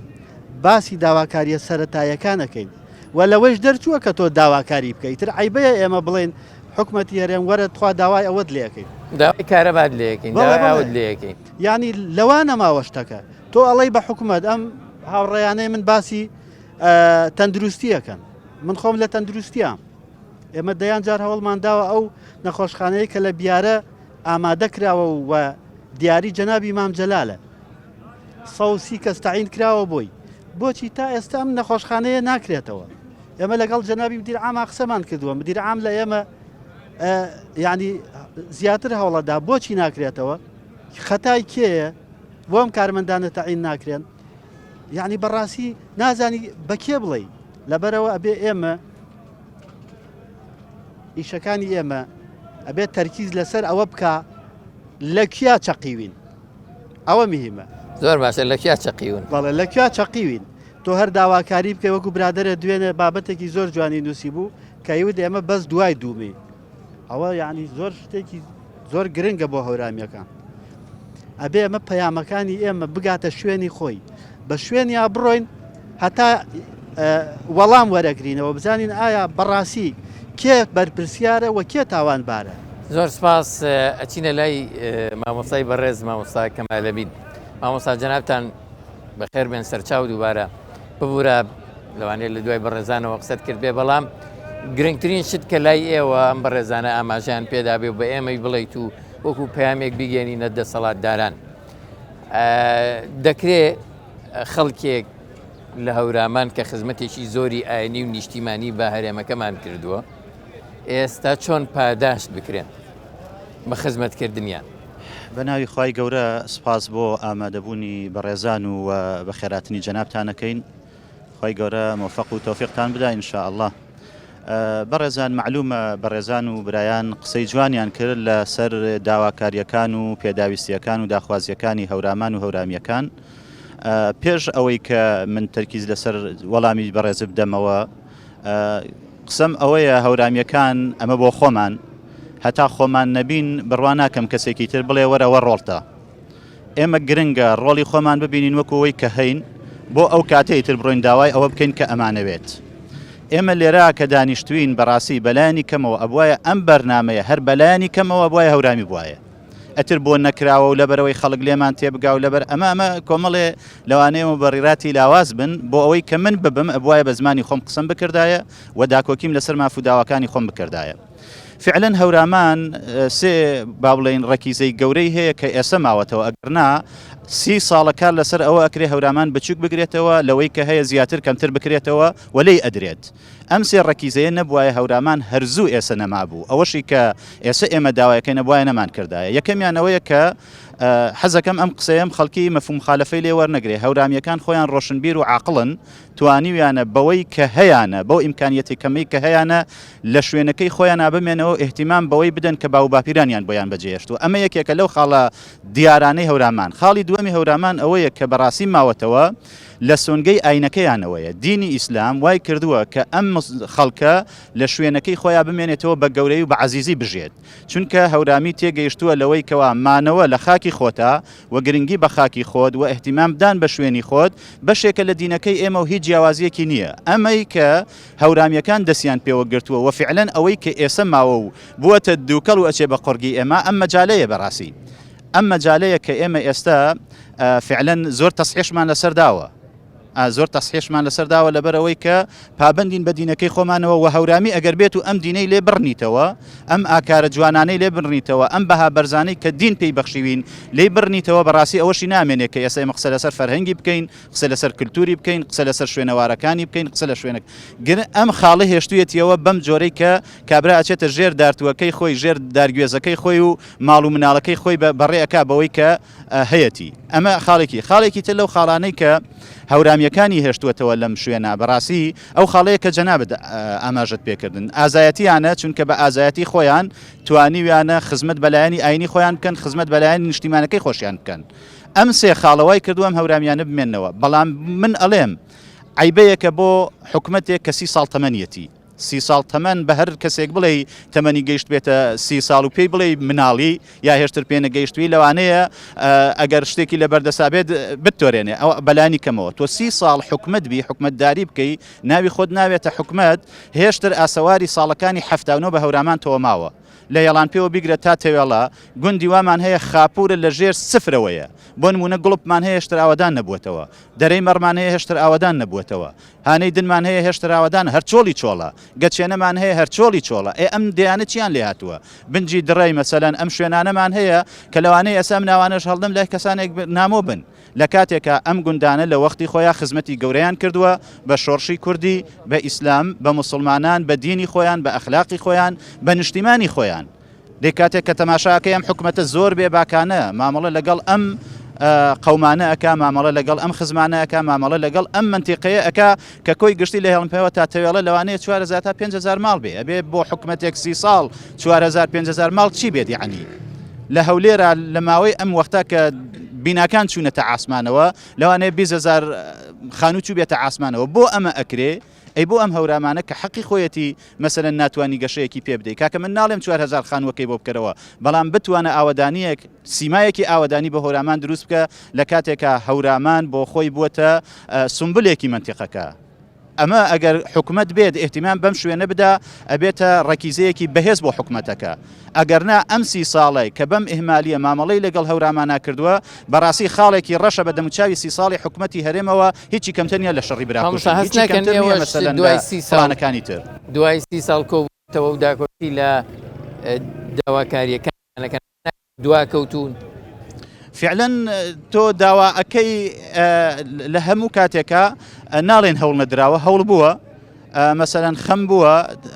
باسی داواکاریە سەتایەکانەکەین و لەوەیش دەرچووە کە تۆ داواکاری بکەیت تر عیبەیە ئێمە بڵێن حکومەتی هەرێم وەرە تخوا داوای ئەوەت لێەکەین داوای کارەبات لێەکەین داوای ئاوت لێەکەین یعنی لەوا نەماوە شتەکە تۆ ئەڵێی بە حکومەت ئەم هاوڕێیانەی من باسی تەندروستیەکەن من خۆم لە تەندروستیام ئێمە دەیان جار هەوڵمان داوە ئەو نەخۆشخانەیە کە لە بیارە ئامادە کراوە و دیاری جەنابی مام جەلالە سەوسی کەس تەعین کراوە بۆی بۆچی تا ئێستا ئەم نەخۆشخانەیە ناکرێتەوە ئێمە لەگەڵ جەنابی مدیر عاما قسەمان کردووە مدیر عام لە ئێمە یعنی زیاتر هەوڵەدا بۆچی ناکرێتەوە خەتای کێیە بۆ ئەم کارمەندانە تەعین ناکرێن یعنی بەڕاستی نازانی بە کێ بڵێ لەبەرەوە ئەبێ ئێمە ئیشەکانی ئێمە ئەبێت تەرکیز لەسەر ئەوە بکە لە کیا چەقیوین ئەوە مهمە زۆر باشە لە کیا چەقیون بەڵێ لە کیا چەقیوین تۆ هەر داواکاری بکەی وەکو برادرە دوێنێ بابەتێکی زۆر جوانی نووسی بوو کە یوت ئێمە بەس دوای دوومی ئەوە یعنی زۆر شتێکی زۆر گرنگە بۆ هەورامیەکان ئەبێ ئەمە پەیامەکانی ئێمە بگاتە شوێنی خۆی بە شوێنیا بڕۆین هەتا وەڵام وەرەگرینەوە بزانین ئایا بەڕاستی کێ بەرپرسیارە و کێ تاوانبارە. زۆر سپاس ئەچینە لای مامۆستای بەڕێز مامۆستا کەمالەمین مامۆستا جەنابتان. بەخێر بێن سەرچاو دووبارە ببوورە لەوانەیە لە دوای بەڕێزانەوە قسەت کرد بێ بەڵام گرنگترین شت کە لای ئێوە ئەم بەڕێزانە ئاماژەیان پێدابێ و بە ئێمەی بڵیت و وەکو پەیامێک بیگەێنینە دەسەڵاتداران دەکرێ خەڵکێک لە هەورامان کە خزمەتێکی زۆری ئاینی و نیشتیمانی بە هەرێمەکەمان کردووە ئێستا چۆن پاداشت بکرێن بە خزمەتکردنیان؟ بە ناوی خوای گەورە سوپاس بۆ ئامادەبوونی بەڕێزان و بەخێراتنی جەنابتان ئەکەین خوای گەورە مۆفەق و تۆفیقتان بدا ان شاء اللە بەڕێزان مەعلومە بەڕێزان و برایان قسەی جوانیان کرد لە سەر داواکاریەکان و پێداویستیەکان و داخوازیەکانی هەورامان و هەورامیەکان پێش ئەوەی کە من تەرکیز لەسەر وەڵامی بەڕێز بدەمەوە قسەم ئەوەیە هەورامیەکان ئەمە بۆ خۆمان هەتا خۆمان نەبین بڕوا ناکەم کەسێکی تر بڵێ وەرە وە ڕۆڵتە ئێمە گرنگە ڕۆڵی خۆمان ببینین وەکو ئەوەی کە هەین بۆ ئەو کاتەی تر بڕۆین داوای ئەوە بکەین کە ئەمانەوێت ئێمە لێرە کە دانیشتوین بەڕاستی بەلایەنی کەمەوە ئەبوایە ئەم بەرنمەیە هەر بەلایەنی کەمەوە بواە هەورامی بواە ئەتر بۆ نەکراوە و لەبەرەوەی خەڵک لێمان تێبگا و لەبەر ئەمە ئەمە کۆمەڵێ لەوانەیە مبەڕیراتی لاواز بن بۆ ئەوەی کە من ببم ئەبوایە بە زمانی خۆم قسەم بکردایە و داکۆکیم لەسەر ماف و داواکانی خۆم بکردایە. فعلەن هەورامان سێ با بڵێین ڕەکیزەی گەورەی هەیە کە ئێسە ماوەتەوە ئەگەرنا سی ساڵە کار لەسەر ئەوە ئەکرێ هەورامان بچوک بگرێتەوە لەوەی کە هەیە زیاتر کەمتر بکرێتەوە و لێی ئەدرێت. ئەم سێ ڕەکیزەیە نەبوایە هەورامان هەر زوو ئێسە نەمابوو، ئەوەشی کە ئێسە ئێمە داوایەکەین ئەبوایە نەمانکردایە. یەکەمیان ئەوەیە کە حەزەکەم ئەم قسەیەم خەڵکی مەفهوم مخالەفەی لێ وەرنەگرێ، هەورامییەکان خۆیان ڕۆشنبیر و عاقڵن، توانیویانە بەوەی کە هەیانە، بەو ئیمکانیەتی کەمەی کە هەیانە لە شوێنەکەی خۆیانا بمێنەوە و ئیهتیمام بەوەی بدەن کە باووباپیرانیان بۆیان بەجێهێشتووە. ئەمە یەکێکە لەو خاڵە دیارانەی هەورامان. خاڵی دووەمی هەورامان ئەوەیە کە بەڕاستی ماوەتەوە، لە سۆنگەی ئاینەکەیانەوەیە، دینی ئیسلام وای کردووە کە ئەم خەڵکە لە شوێنەکەی خۆیا بمێنێتەوە بە گەورەی و بە عەزیزی بژێت، چونکە هەورامی تێگەیشتووە لەوەی کەوا مانەوە لە خاکی خۆتا و گرنگی بە خاکی خۆت و ئیهتیمام دان بە شوێنی خۆت بەشێکە لە دینەکەی ئێمە و هیچ جیاوازیەکی نییە ئەمەی کە هەورامیەکان دەستیان پێوە گرتووە و فیعلەن ئەوەی کە ئێسە ماوە و بووەتە دووکەڵ و ئەچێ بە قوڕگی ئێمە ئەم مەجالەیە بەڕاستی ئەم مەجالەیە کە ئێمە ئێستا فعلەن زۆر تەسحیشمان لەسەر داوە زۆر تەسحیشمان لەسەر داوە لەبەر ئەوەی کە پابندین بە دینەکەی خۆمانەوە و هەورامی ئەگەر بێت و ئەم دینەی لێ بڕنیتەوە ئەم ئاکارە جوانانەی لێ بڕنیتەوە ئەم بەها بەرزانەی کە دین پێی بەخشیوین لێی بڕنیتەوە بەڕاستی ئەوەشی نامێنێ کە ئێستا ئێمە قسە لەسەر فەرهەنگی بکەین قسە لەسەر کللتوری بکەین قسە لەسەر شوێنەوارەکانی بکەین قسە لە شوێنێک گر ئەم خاڵە هێشتویەتیەوە بەم جۆرەی کە کابرا ئەچێتە ژێر دارتووەکەی خۆی ژێر دارگوێزەکەی خۆی و ماڵ و مناڵەکەی خۆی بەڕێ ئەکا بەوەی کە هەیەتی ئەمە خاڵێکی خاڵێکی تر لەو خاڵانەی کە هەورامیەکانی هێشتووەتەوە لەم شوێنە بەڕاستی ئەو خاڵەیە کە جەنابت ئاماژەت پێکردن ئازایەتیانە چونکە بە ئازایەتی خۆیان توانیویانە خزمەت بەلایەنی ئاینی خۆیان بکەن خزمەت بەلایەنی نیشتیمانەکەی خۆشیان بکەن ئەم سێ خاڵەوای کردو ئەم هەورامیانە بمێنەوە بەڵام من ئەڵێم عیبەیەکە بۆ حکومەتێک کە سی ساڵ تەمەنیەتی سی ساڵ تەمەن بە هەر کەسێک بڵێی تەمەنی گەیشتبێتە سی ساڵ و پێی بڵێی مناڵی یا هێشتر پێ نەگەیشتووی لەوانەیە ئەگەر شتێکی لە بەردەسا بێت بتۆرێنێ ئەو بەلانی کەمەوە تۆ سی ساڵ حکومت بی حکومەتداری بکەی ناوی خۆت ناوێتە حکومت هێشتر ئاسەواری ساڵەکانی 79 بە هەورامان تۆوە ماوە لە یەڵان پێوە بیگرە تا تەوێڵە گوندی وامان هەیە خاپورە لە ژێر سفرەوەیە بۆ نمونە گوڵپمان هەیە هێشتر ئاوەدان نەبووەتەوە دەرەی مەڕمان هەیە هێشتر ئاوەدان نەبووەتەوە هانەی دنمان هەیە هێشتر ئاوەدانە هەر چۆڵی چۆڵە، گەچێنەمان هەیە هەر چۆڵی چۆڵە، ئێ ئەم دێیانە چیان لێ هاتووە؟ بنجی دڕەی مەسەلەن ئەم شوێنانەمان هەیە کە لەوانەیە ئێستا ئەم ناوانەش هەڵدەم لای کەسانێک نامۆ بن، لە کاتێکا ئەم گوندانە لە وەختی خۆیا خزمەتی گەورەیان کردووە بە شۆڕشی کوردی، بە ئیسلام، بە موسڵمانان، بە دینی خۆیان، بە ئەخلاقی خۆیان، بە نشتیمانی خۆیان. دەی کاتێک کە تەماشا ئەکەی ئەم حکومەتە زۆر بێ باکانە مامەڵە لەگەڵ ئەم قەومانە ئەکا مامەڵە لەگەڵ ئەم خزمانە ئەکا مامەڵە لەگەڵ ئەم منتیقەیە ئەکا کە کۆی گشتی لە هێڵمپەوە تا تەوێڵە لەوانەیە 4000 تا 5000 ماڵ بێ ئەبێ بۆ حکومەتێک سی ساڵ 4000 5000 ماڵ چی بێت یعنی لە هەولێرە لە ماوەی ئەم وەختە کە بیناکان چوونەتە ئاسمانەوە لەوانەیە 20هزار خانوو چوو بێتە ئاسمانەوە بۆ ئەمە ئەکرێ ئەی بۆ ئەم هەورامانە کە حەقی خۆیەتی مەسەلەن ناتوانی گەشەیەکی پێ بدەی کاکە من ناڵێم 4000 خانووەکەی بۆ بکەرەوە بەڵام بتوانە ئاوەدانیەک سیمایەکی ئاوەدانی بۆ هەورامان دروست بکە لە کاتێکا هەورامان بۆ خۆی بووەتە سومبلێکی مەنتیقەکە. ئەمە ئەگەر حکومەت بێت ئیهتیمام بەم شوێنە بدا ئەبێتە ڕەکیزەیەکی بەهێز بۆ حکومەتەکە. ئەگەر نا ئەم سی ساڵەی کە بەم ئیهمالیە مامەڵەی لەگەڵ هەورامانا کردووە بەڕاستی خاڵێکی ڕەشە بە دەموچاوی سی ساڵی حکومەتی هەرێمەوە هیچی کەمتر نیە لە شەڕی مامۆستا براکوژی هەست هیچی ناکەن کەمتر نیە ئێوەش مەسەلەن لە دوای سی ساڵ پڵانەکانی تر. دوای سی ساڵ کۆبوونەتەوە و داکۆکی لە داواکاریەکانیان ئەکەن دواکەوتوون؟ فعلەن تۆ داوا ئەکەی لە هەموو کاتێکا ناڵێن هەوڵ نەدراوە هەوڵ بووە مەسەلەن خەم بووە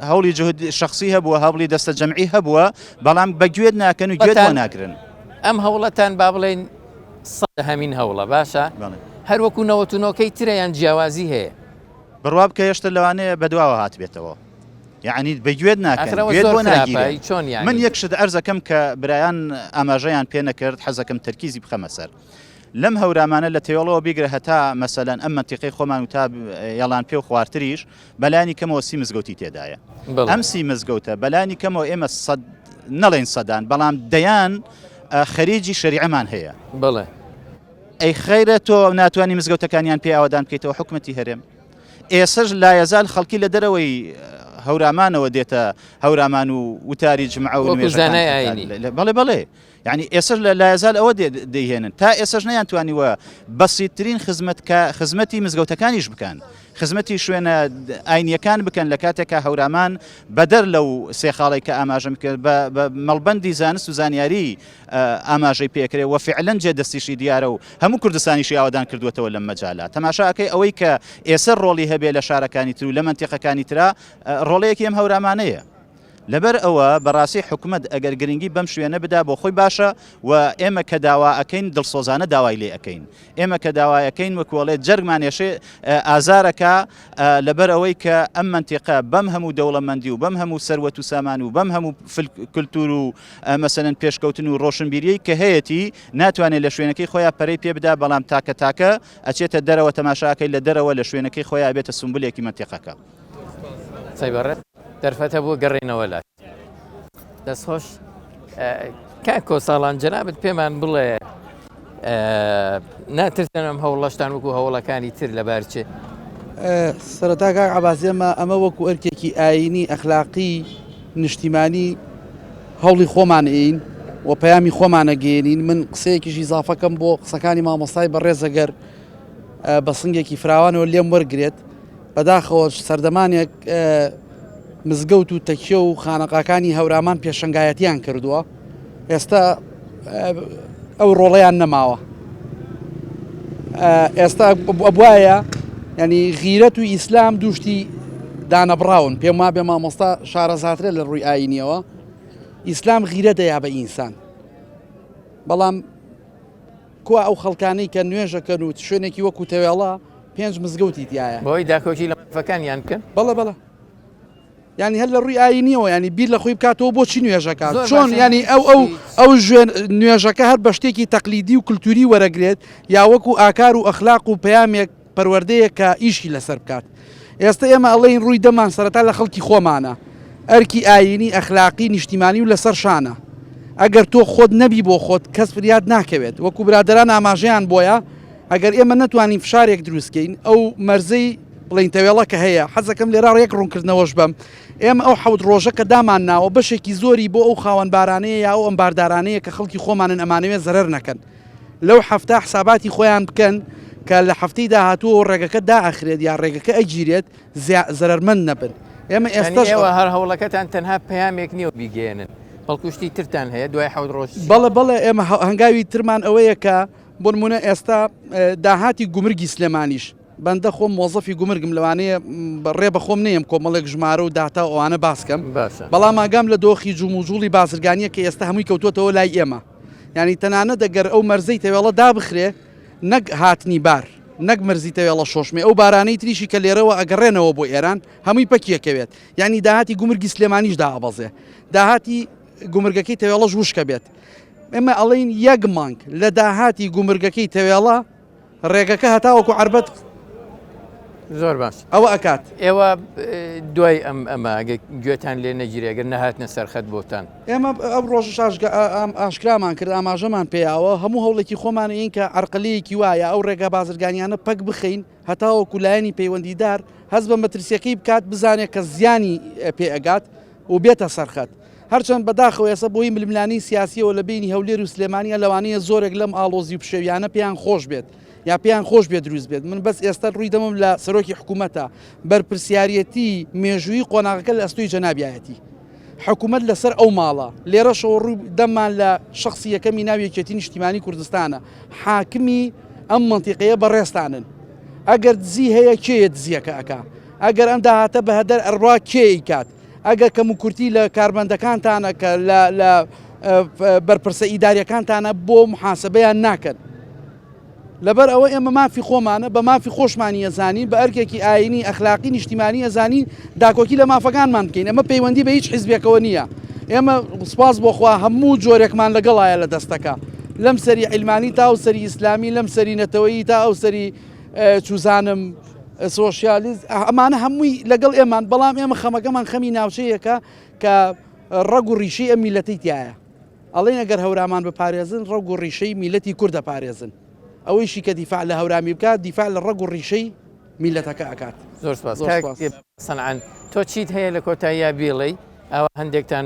هەوڵی جهد شخصی هەبووە هەوڵی دەستە جەمعی هەبووە بەڵام بە گوێت ناکەن و گوێت بۆ ناگرن. ئەم هەوڵەتان با بڵێین سەدەهەمین هەوڵە باشە هەر وەکو نەوەت و نۆکەی ترە یان جیاوازی هەیە؟ بڕوا بکە هێشتا لەوانەیە بەدواوە هاتبێتەوە. یەعنی بە گوێت ناکەن ئاخر ئەوە گوێت زۆر بۆ خراپە ناگیرێن ئەی چۆن من یانی؟ یەک شت عەرزەکەم کە برایان ئاماژەیان پێ نەکرد حەزەکەم تەرکیزی بخەمە سەر لەم هەورامانە لە تەوێڵەوە بیگرە هەتا مەسەلەن ئەم مەنتیقەی خۆمان و تا یەڵان پێ و خوارتریش بەلانی کەمەوە سی مزگەوتی تێدایە بەڵێ. ئەم سی مزگەوتە بەلانی کەمەوە ئێمە سەد نەڵێن سەدان بەڵام دەیان خەریجی شەریعەمان هەیە بەڵێ. ئەی خەیرە تۆ ناتوانی مزگەوتەکانیان پێ ئاوەدان بکەیتەوە حکومەتی هەرێم ئێسەش لایەزال خەڵکی لە دەرەوەی هەورامانەوە دێتە هەورامان و وتاری جمعە و وەکو نوێژەکان زانای ئەکات. ئاینی. بەڵێ بەڵێ یعنی ئێسەش لە لایەزال ئەوە دەیهێنن تا ئێسەش نەیانتوانیوە بەسیترین خزمەت کە خزمەتی مزگەوتەکانیش بکەن خزمەتی شوێنە ئاینیەکان بکەن لە کاتێکا هەورامان بەدەر لەو سێ خاڵێک کە ئاماژەم کرد بە مەڵبەندی زانست و زانیاری ئاماژەی پێکرێ و فعلەن جێ دەستیشی دیارە و هەموو کوردستانیشی ئاوەدان کردووەتەوە لەم مەجالە. تەماشا ئەکەی ئەوەی کە ئێسە ڕۆڵی هەبێ لە شارەکانی تر و لە مەنتیقەکانی ترا ڕۆڵەیەکی ئەم هەورامانەیە. لەبەر ئەوە بەڕاستی حکومەت ئەگەر گرنگی بەم شوێنە بدا بۆ خۆی باشە و ئێمە کە داوا ئەکەین دڵسۆزانە داوای لێ ئەکەین. ئێمە کە داوای ئەکەین وەکو ئەڵێ جەرگمان ئێشێ ئازارەکا لەبەر ئەوەی کە ئەم مەنتیقە بەم هەموو دەوڵەمەندی و بەم هەموو سەروەت و سامان و بەم هەموو کلتور و مەسەلەن پێشکەوتن و ڕۆشنبیریەی کە هەیەتی ناتوانێت لە شوێنەکەی خۆیا پەرەی پێ بدا بەڵام تاکە تاکە ئەچێتە دەرەوە تەماشاکەی لە دەرەوە لە شوێنەکەی خۆیا ئەبێتە سومبلێکی مەنتیقەکە. قسەی بەڕێز دەرفەت هەبوو گەڕێنەوە لات. دەستخۆش کاک کۆساڵان جەنابت پێمان بڵێ ناترسن ئەم هەوڵەشتان وەکو هەوڵەکانی تر لەبار چێ؟ سەرەتا کاک عەباس ئێمە ئەمە وەکو ئەرکێکی ئایینی ئەخلاقی نیشتیمانی هەوڵی خۆمان ئەین و پەیامی خۆمان ئەگەیەنین من قسەیەکیش ئیزافەکەم بۆ قسەکانی مامۆستای بەڕێز ئەگەر بە سنگێکی فراوانەوە لێم وەرگێت بەداخەوە سەردەمانێک مزگەوت و تەکیە و خانەقاکانی هەورامان پێشەنگایەتیان کردووە ئێستا ئەو ڕۆڵەیان نەماوە ئێستا ئەبواە ینی غیرەت و ئیسلام دووشتی دانەبڕاون پێم وابێ مامۆستا شارەزاترە لە ڕووی ئاینیەوە ئیسلام غیرە دەیا بە ئینسان بەڵام کوا ئەو خەڵکانەی کە نوێژەکەن و شوێنێکی وەکو تەوێڵە پێنج مزگەوتی تایە بۆی داکۆکی لە مافەکانیان بکەن بەڵێ بەڵێ یانی هەر لە ڕووی ئاینیەوە ینی بیر لە خۆی بکاتەوە بۆچی نوێژەکە چۆن ینی ئەو ئەو ئەو ژێن نوێژەکە هەر بە شتێکی تەقلیدی و کللتوری وەرەگرێت یا وەکو ئاکار و ئەخلاق و پەیامێک پەروەردەیە کە ئیشی لەسەر بکات ئێستا ئێمە ئەڵێین ڕووی دەمان سەرەتا لە خەڵکی خۆمانە ئەرکی ئاینی ئەخلاقی نیشتیمانی و لەسەر شانە ئەگەر تۆ خۆت نەبی بۆ خۆت کەس فریاد ناکەوێت وەکو برادران ئاماژەیان بۆیە ئەگەر ئێمە نەتوانین فشارێک دروستکەین ئەو مەرزەی بڵێین تەوێڵە کە هەیە حەزەکەم لێرا ڕێک ڕوونکردنەوەش بەم ئێمە ئەو حەوت ڕۆژە کە دامان ناوە بەشێکی زۆری بۆ ئەو خاوەن بارانەیە یا ئەو ئەمباردارانەیە کە خەڵکی خۆمانن ئەمانەوێ زەرەر نەکەن لەو حەفتە حساباتی خۆیان بکەن کە لە هەفتەی داهاتووەوە ڕێگەکە دائەخرێت یا ڕێگەکە ئەگیرێت زەرەرمەند نەبن ئێمە ئێستاش ئێوە هەر هەوڵەکەتان تەنها پەیامێک نییە و بیگەیەنن بەڵکو شتی ترتان هەیە دوای حەوت ڕۆژ بەڵێ بەڵێ ئێمە هەنگاوی ترمان ئەوەیە کە بۆ نمونە ئێستا داهاتی گومرگی سلێمانیش بەندە خۆم مۆزەفی گومرگم لەوانەیە ڕێ بە خۆم نەیەم کۆمەڵێک ژمارە و داتا و ئەوانە باس کەم باشە بەڵام ئاگام لە دۆخی جموجوڵی بازرگانیە کە ئێستا هەمووی کەوتووەتەوە لای ئێمە یانی تەنانەت ئەگەر ئەو مەرزەی تەوێڵە دابخرێ نەک هاتنی بار نەک مەرزی تەوێڵە شۆشمێ ئەو بارانەی تریشی کە لێرەوە ئەگەڕێنەوە بۆ ئێران هەمووی پەکیەکەوێت یانی داهاتی گومرگی سلێمانیش دائەبەزێ داهاتی گومرگەکەی تەوێڵەش وشکە بێت ئێمە ئەڵێین یەک مانگ لە داهاتی گومرگەکەی تەوێڵە ڕێگەکە هەتاوەکو عەربەت زۆر باش ئەوە ئەکات. ئێوە دوای ئەم ئەمە ئەگەر گوێتان لێ نەگیرێ ئەگەر نەهاتنە سەرخەت بۆتان. ئێمە ئەو ڕۆژەش ئاشکرامان کرد ئاماژەمان پێیاوە هەموو هەوڵێکی خۆمان ئەیەین کە عەرقەلەیەکی وا یا ئەو ڕێگا بازرگانیانە پەک بخەین هەتاوەکو لایەنی پەیوەندیدار. هەست بە مەترسیەکەی بکات بزانێت کە زیانی پێ ئەگات و بێتە سەرخەت. هەرچەند بەداخەوە ئێستا بۆی ململانێی سیاسیەوە لە بینی هەولێر و سلێمانیە لەوانەیە زۆرێک لەم ئاڵۆزی و پشێویانە پێیان خۆش بێت یا پێیان خۆش بێت دروست بێت من بەس ئێستا ڕووی دەمم لە سەرۆکی حکوومەتە بەرپرسیارەتی مێژووی قۆناغەکە لە ئەستۆی جەنابیایەتی. حکومەت لەسەر ئەو ماڵە. لێرەشەوە ڕووی دەممان لە شەخسی یەکەمی ناو یەکێتی نیشتیمانی کوردستانە. حاکمی ئەم مەنتیقەیە بەڕێزتانن. ئەگەر دزی هەیە کێیە دزیەکە ئەکا؟ ئەگەر ئەم داهاتە بە هەدەر ئەڕوا کێ ئەیکات؟ ئەگەر کەموکورتی لە کارمەندەکانتانە کە لە لە بەرپرسە ئیداریەکانتانە بۆ محاسبەیان ناکەن؟ لەبەر ئەوە ئێمە مافی خۆمانە بە مافی خۆشمانی ئەزانین بە ئەرکێکی ئاینی ئەخلاقی نیشتیمانی ئەزانین داکۆکی لە مافەکانمان بکەین ئەمە پەیوەندی بە هیچ حیزبێکەوە نییە ئێمە سپاس بۆخوا هەموو جۆرێکمان لەگەڵایە لە دەستەکە لەم سەری عیلمانی تا ئەو سەری ئیسلامی لەم سەری نەتەوەیی تا ئەو سەری چوزانم سۆشیالیست ئەمانە هەمووی لەگەڵ ئێمان بەڵام ئێمە خەمەکەمان خەمی ناوچەیەکە کە ڕەگ و ڕیشەی ئەم میلەتەی تایە ئەڵێن ئەگەر هەورامان بپارێزن ڕەگ و ڕیشەی میلەتی کورد دەپارێزن. ئەوەیشی کە دیفاع لە هەورامی بکات دیفاع لە ڕەگ و ڕیشەی میلەتەکە ئەکات. زۆر سپاس کاک سەنعان تۆ چیت هەیە لە کۆتاییا بیڵێی ئاوا هەندێکتان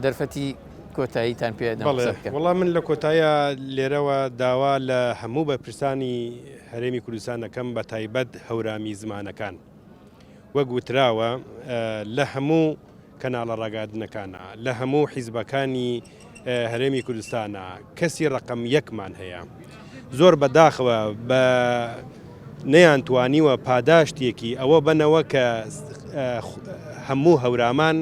دەرفەتی کۆتاییتان پێ ئەدەم قسە بکەن. وەڵا من لە کۆتاییا لێرەوە داوا لە هەموو بەرپرسانی هەرێمی کوردستان ئەکەم بە تایبەت هەورامی زمانەکان وەک وتراوە لە هەموو کەناڵە ڕاگەیاندنەکانە، لە هەموو حیزبەکانی هەرێمی کوردستانە کەسی ڕەقەم یەکمان هەیە. زۆر بەداخەوە بە نەیان توانیوە پاداشتێکی ئەوە بەنەوە کە هەموو هەورامان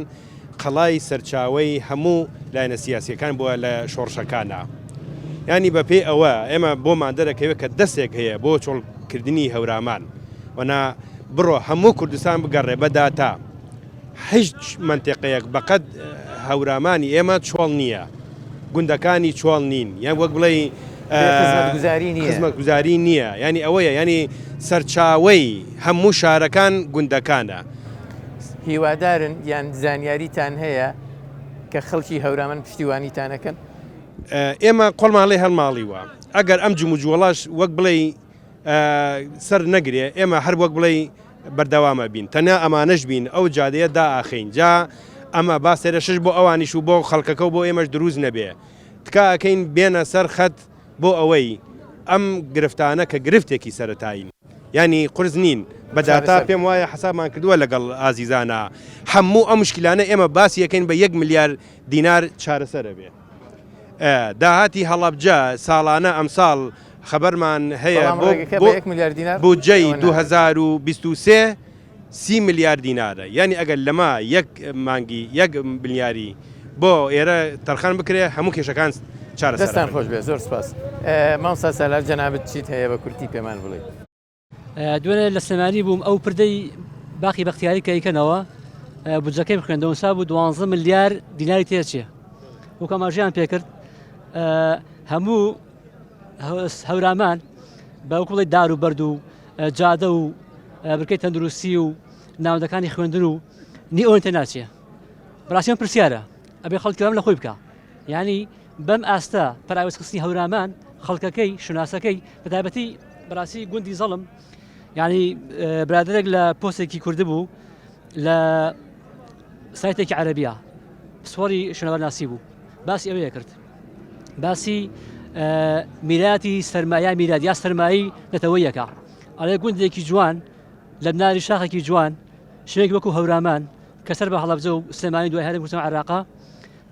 قەڵای سەرچاوەی هەموو لایەنە سیاسیەکان بووە لە شۆڕشەکانە. ینی بەپێی ئەوە ئێمە بۆمان دەرەکەوێت کە دەستێک هەیە بۆ چۆڵکردنی هەورامان وەنا بڕۆ هەموو کوردستان بگەڕێ بە داتا هیچ مەنتیقەیەک بەقەد هەورامانی ئێمە چۆڵ نییە، گوندەکانی چۆڵ نین، یان وەک بڵێی خزمەتگوزاری نییە، یانی ئەوەیە یانی سەرچاوەی هەموو شارەکان گوندەکانە. هیوادارن یان زانیاریتان هەیە کە خەڵکی هەورامان پشتیوانیتان ئەکەن؟ ئێمە قۆڵمان ڵێ هەڵماڵیوە، ئەگەر ئەم جموجوڵەش وەک بڵێی سەر نەگرێ ئێمە هەر وەک بڵێی بەردەوامە بین تەنیا ئەمانەش بین ئەو جادەیە دائەخەین جا ئەمە با سەرەشش بۆ ئەوانیش و بۆ خەڵکەکە و بۆ ئێمەش دروست نەبێ تکا ئەکەین بێنە سەر خەت بۆ ئەوەی ئەم گرفتانە کە گرفتێکی سەرەتایین یانی قورس نین بە داتا پێم وایە حەسابمان کردووە لەگەڵ ئازیزانە هەموو ئەم مشکلانە ئێمە باسی ئەکەین بە یەک ملیار دینار چارەسەر ئەبێ. داهاتی هەڵەبجە ساڵانە ئەمساڵ خەبەرمان هەیە بۆ بودجەی 2023 سی ملیار دینارە یانی ئەگەر لەمە یەک مانگی یەک ملیاری بۆ ئێرە تەرخان بکرێ هەموو کێشەکان چارەسەر دەستان خۆش بێ زۆر سپاس مامۆستا سالار جەنابت چیت هەیە بە کورتی پێمان بڵێ. دوێنێ لە سلێمانی بووم ئەو پردەی باقی بەختیاری کە ئەیکەنەوە بودجەکەی بخوێندەوە سا بوو دوانزە ملیار دیناری تێچێ وەک ئاماژەیان پێکرد هەموو هەورامان بە وەکوڵی دار و بەرد و جادە و برکەی تەندروستی و ناوەندەکانی خوێندن و نی ئەوەن تێ ناچێ بەڕاستیان پرسیارە ئەبێ خەڵکی لە خۆی بکە یعنی بەم ئاستە پەراوێزخستنی هەورامان خەڵکەکەی شوناسەکەی بەتایبەتی بەڕاستی گوندی زەڵم یعنی برادێک لە پۆستێکی کوردی بوو لە سایتێکی عەربیە پسپۆری شوێنەوارناسی بوو باسی ئەوەیە کرد باسی میراتی سەرمایە میرات یا سەرمایی نەتەوەیەکە ئەڵێ گوندێکی جوان لە بناری شاخێکی جوان شوێنێک وەکو هەورامان کە سەر بە هەڵەبجە و سلێمانی دوای هەرێم کوردستان عێراقا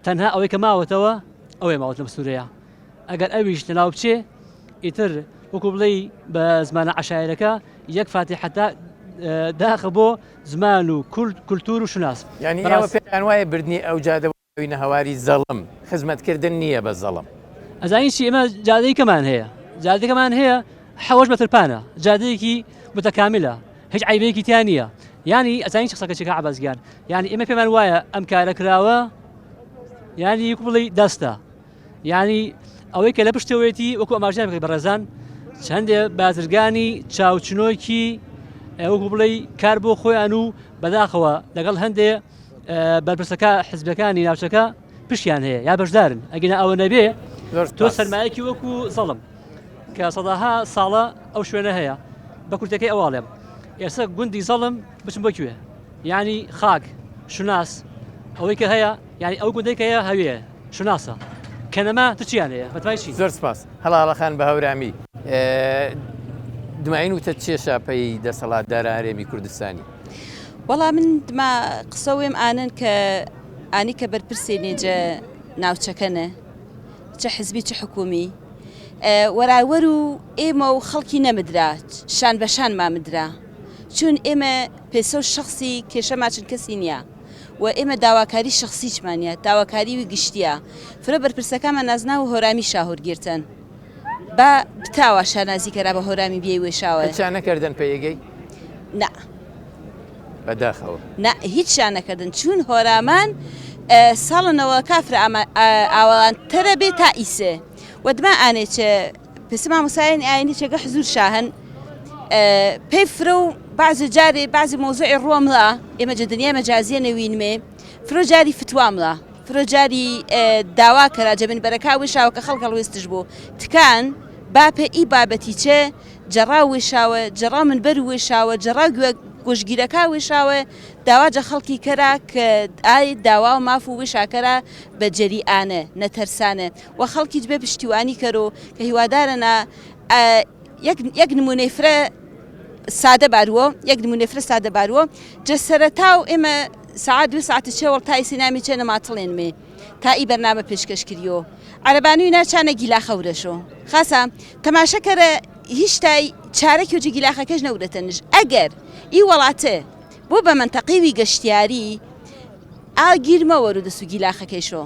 تەنها ئەوەی کە ماوەتەوە ئەوەی ماوەت لەم سنوورەیە ئەگەر ئەویش لەناو بچێ ئیتر وەکو بڵێی بە زمانە عەشایەرەکە یەک فاتیحەتا داخە بۆ زمان و کولتور و شوناس. یانی ئێوە پێتان وایە بردنی ئەو جادە بۆ ئەوینە هەواری زەڵم خزمەتکردن نییە بە زەڵم؟ ئەزانی چی ئێمە جادەیەکەمان هەیە جادەکەمان هەیە حەوەش مەتر پانە جادەیەکی متەکاملە هیچ عیبەیەکی تیا نییە یانی ئەزانی چ قسەکە چیکە عەباس گیان یانی ئێمە پێمان وایە ئەم کارە کراوە یانی وەکو بڵێی دەستە یانی ئەوەی کە لە پشتەوەیەتی وەکو ئاماژەیان کرد بەڕێزان چەندێ بازرگانی چاوچنۆکی وەکو بڵێ کار بۆ خۆیان و بەداخەوە لەگەڵ هەندێ بەرپرسەکە حزبەکانی ناوچەکە پشیان هەیە یا بەشدارن ئەگەنا ئەوە نەبێ تۆ سەرمایەکی وەکو زەڵم کە سەداها ساڵە ئەو شوێنە هەیە بە کورتەکەی ئەواڵێم. ئێستا گوندی زەڵم بچم بۆ کوێ یعنی خاک شوناس ئەوەی کە هەیە یعنی ئەو گوندەی کە هەیە هەوێ شوناسە کە نەما تو چیان هەیە بەتوای چی زۆر سپاس هەڵاڵە خان بە هەورامی دماین وتە چێ شاپەی دەسەڵاتدارە هەرێمی کوردستانی وەڵا من دما قسە وێم ئانن کە ئانی کە بەرپرسێ نێجە ناوچەکەنە چ حزبی چ حکومی وەراوەر و ئێمە و خەڵکی نەمدرا شان بە شان مامدرا چون ئێمە پێسە و شخصی کێشە ماچن کەسی نییە و ئێمە داواکاری شخصیچمانە داواکاری و گشتیە فرە بەرپرسەکانمان نازناو و هۆرامی شاهور گرتن با بتاوە شانازی کەرا بە هۆرامی بیەی وێشاوە هیچیان نەکردن پێیگەی نا بەداخەوە نا هیچیان نەکردن چون هۆرامان ساڵە نەوەکا فرە ئاوانتەرە بێ تا ئیسێ و دما ئانێ چێ پس مامۆسایان ئاینی چێگە حزور شاهن پێ فرە و بعضی جارێ بعضی مۆزوعی ڕۆمڵا ئێمە جە دنیای مەجازیە نەوینمێ فرە جاری فتوامڵا فرە جاری داوا کەرا جە منبەرەکا وشاوە کە خەڵک هەڵوێستش بوو تکان با پێ ئی بابەتی چێ جەڕا وشاوە جەڕا منبەر وشاوە جەڕا گوێ گۆشگیرەکا وشاوە داوا جە خەڵکی کەرا کە ئای داوا و ماف و وشا کەرا بە جەریئانە نەتەرسانە و خەڵکیچ بێ پشتیوانی کەرو کە هیوادارەنا یەک یەک نمونەی فرە سادە باروە یەک نمونەی فرە سادە باروە جە سەرەتا و ئێمە ساعت دو ساعت چێ وەڵ تا ئیسی نامی چێ نەماتڵێنمێ تا ئی بەرنامە پێشکەش کریۆ عەرەبانوی ناچانە گیلاخە ورەشۆ خاسە تەماشە کەرە هیشتای چارەکی و گیلاخەکەش نەورەتە نژ ئەگەر ئی وڵاتێ بۆ بە مەنتەقەی وی گەشتیاری ئا گیرمە وەرو دەس و گیلاخەکەیشۆ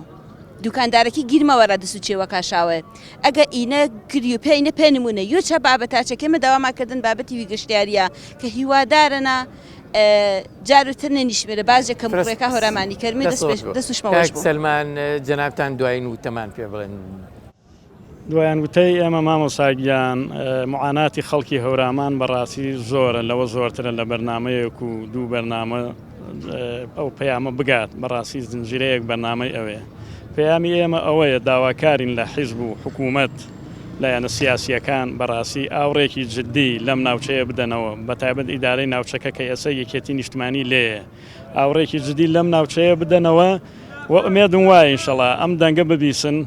دوکاندارەکی گیرمە وەرا دەس و چێوەکا شاوێ ئەگە ئینە کریو پێ ئینە پێ نمونە یۆ چە بابەتاچەکەمە داواما کردن بابەتی وی گەشتیاریە کە هیوادارەنا جارتر نەنیشمێرە بازێ کەم ڕێکا هۆرامانی کەرمی دەست وشمەوەش کاک سەلمان جەنابتان دوایین وتەمان پێ بڵێن. دوایان وتەی ئێمە مامۆستا گیان معاناتی خەڵکی هەورامان بەڕاستی زۆرە لەوە زۆرترە لە بەرنمەیەک و دوو بەرنامە ئەو پەیامە بگات بەڕاستی زنجیرەیەک بەرنامەی ئەوێ پەیامی ئێمە ئەوەیە داواکارین لە حیزب و حکوومەت لایەنە سیاسییەکان بەڕاستی ئاوڕێکی جددی لەم ناوچەیە بدەنەوە بەتایبەت ئیدارەی ناوچەکە کە ئێستا یەکێتی نیشتمانی لێیە ئاوڕێکی جدی لەم ناوچەیە بدەنەوە و ئومێدم وایە ئینشەڵا ئەم دەنگە ببیسن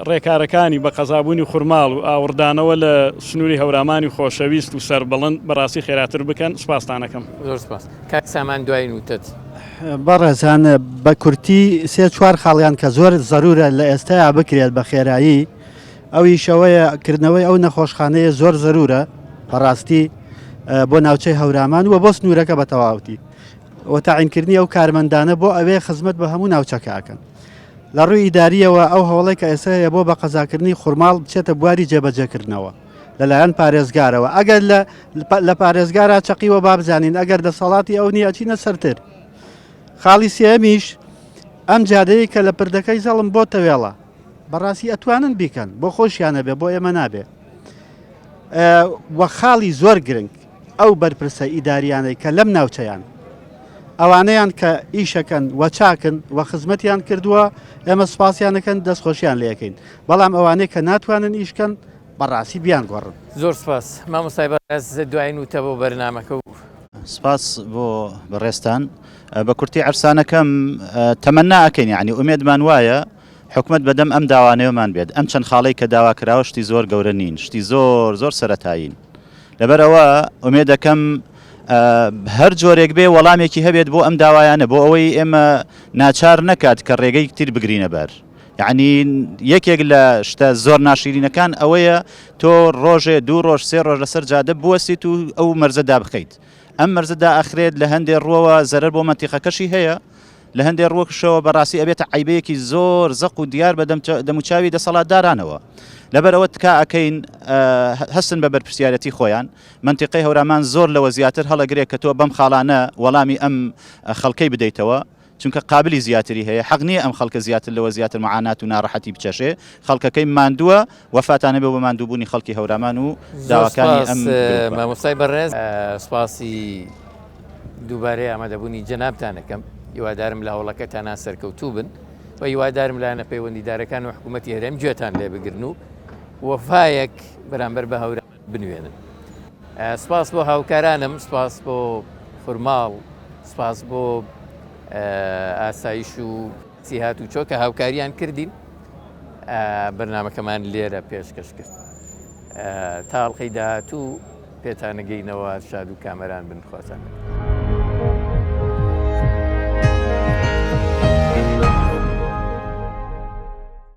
ڕێکارەکانی بە قەزابوونی خورماڵ و ئاوڕدانەوە لە سنووری هەورامانی خۆشەویست و سەربڵند بەڕاستی خێراتر بکەن سپاستانەکەم. زۆر سپاس کاک سامان دوایین وتەت. بەڕێزان بە کورتی سێ چوار خاڵیان کە زۆر زەرورە لە ئێستایا بکرێت بە خێرایی ئەویش ئەوەیە کردنەوەی ئەو نەخۆشخانەیە زۆر زەرورە بەڕاستی بۆ ناوچەی هەورامان و بۆ سنوورەکە بە تەواوەتی و تاعینکردنی ئەو کارمەندانە بۆ ئەوێ خزمەت بە هەموو ناوچەکە ئەکەن لە ڕووی ئیداریەوە ئەو هەوڵێک کە ئێستا هەیە بۆ بە قەزاکردنی خورماڵ بچێتە بواری جێبەجێکردنەوە لەلایەن پارێزگارەوە ئەگەر لە لە پارێزگارا چەقیوە بابزانین ئەگەر دەسەڵاتی ئەو نییە ئەچینە سەرتر خاڵی سێمیش ئەم جادەیە کە لە پردەکەی زەڵم بۆ تەوێڵە بەڕاستی ئەتوانن بیکەن بۆ خۆشیانە بێ بۆ ئێمە نابێ وە خاڵی زۆر گرنگ ئەو بەرپرسە ئیداریانەی کە لەم ناوچەیان ئەوانەیان کە ئیشەکەن و چاکن و خزمەتیان کردووە ئێمە سوپاسیانەکەن دەستخۆشیان لەکەین بەڵام ئەوانەی کە ناتوانن ئیشکەن بەڕاستی بیانگۆڕن. زۆر سپاس مامۆستای بەڕێز دواین وتە بۆ بەرنامەکە و. سپاس بۆ بەڕێزتان بە کورتی عەرسانەکەم تەمەنا ئەکەین یانی ئومێدمان وایە حکومەت بەدەم ئەم داوانەیەمان بێت ئەم چەند خاڵەی کە داوا کراوە شتی زۆر گەورە نین شتی زۆر زۆر سەرەتایین لەبەرئەوە ئومێدەکەم هەر جۆرێک بێ وەڵامێکی هەبێت بۆ ئەم داوایانە بۆ ئەوەی ئێمە ناچار نەکات کە ڕێگەی تر بگرینە بەر یعنی یەکێک لە شتە زۆر ناشیرینەکان ئەوەیە تۆ ڕۆژێ دوو ڕۆژ سێ ڕۆژ لەسەر جادە بوەستیت و ئەو مەرزە دابخەیت ئەم مەرزە دائەخرێت لە هەندێ ڕووەوە زەرەر بۆ مەنتیقەکەشی هەیە لە هەندێ ڕووەکشەوە بەڕاستی ئەبێتە عەیبەیەکی زۆر زەق و دیار بە دەموچاوی دەسەڵاتدارانەوە. لەبەرئەوە تکا ئەکەین هەستن بە بەرپرسیارەتی خۆیان. مەنتیقەی هەورامان زۆر لەوە زیاتر هەڵەگرێ کە تۆ بەم خاڵانە وەڵامی ئەم خەڵکەی بدەیتەوە، چونکە قابلی زیاتری هەیە. حەق نییە ئەم خەڵکە زیاتر لەوە زیاتر معانات و ناڕەحەتی بچەشێ. خەڵکەکەی ماندووە، وەفاتان هەبێ بۆ ماندووبوونی خەڵکی هەورامان و زۆر داواکانی سوپاس ئەم گرووپە. مامۆستای بەڕێز. سوپاسی دووبارەی ئامادەبوونی جەنابتان ئەکەم، هیوادارم لە هەوڵەکەتانا سەرکەوتوو بن و هیوادارم لایەنە پەیوەندیدارەکان و حکوومەتی هەرێم گوێتان لێ بگرن و وەفایەک بەرامبەر بە هەورامان بنوێنن. سپاس بۆ هاوکارانم، سپاس بۆ خورماڵ، سپاس بۆ ئاسایش و سیهات و چۆ کە هاوکاریان کردین بەرنمەکەمان لێرە پێشکەش کرد. تا ئەڵقەی داهاتوو پێتانەگەینەوە شاد و کامەران بن خواتان لەگەڵ.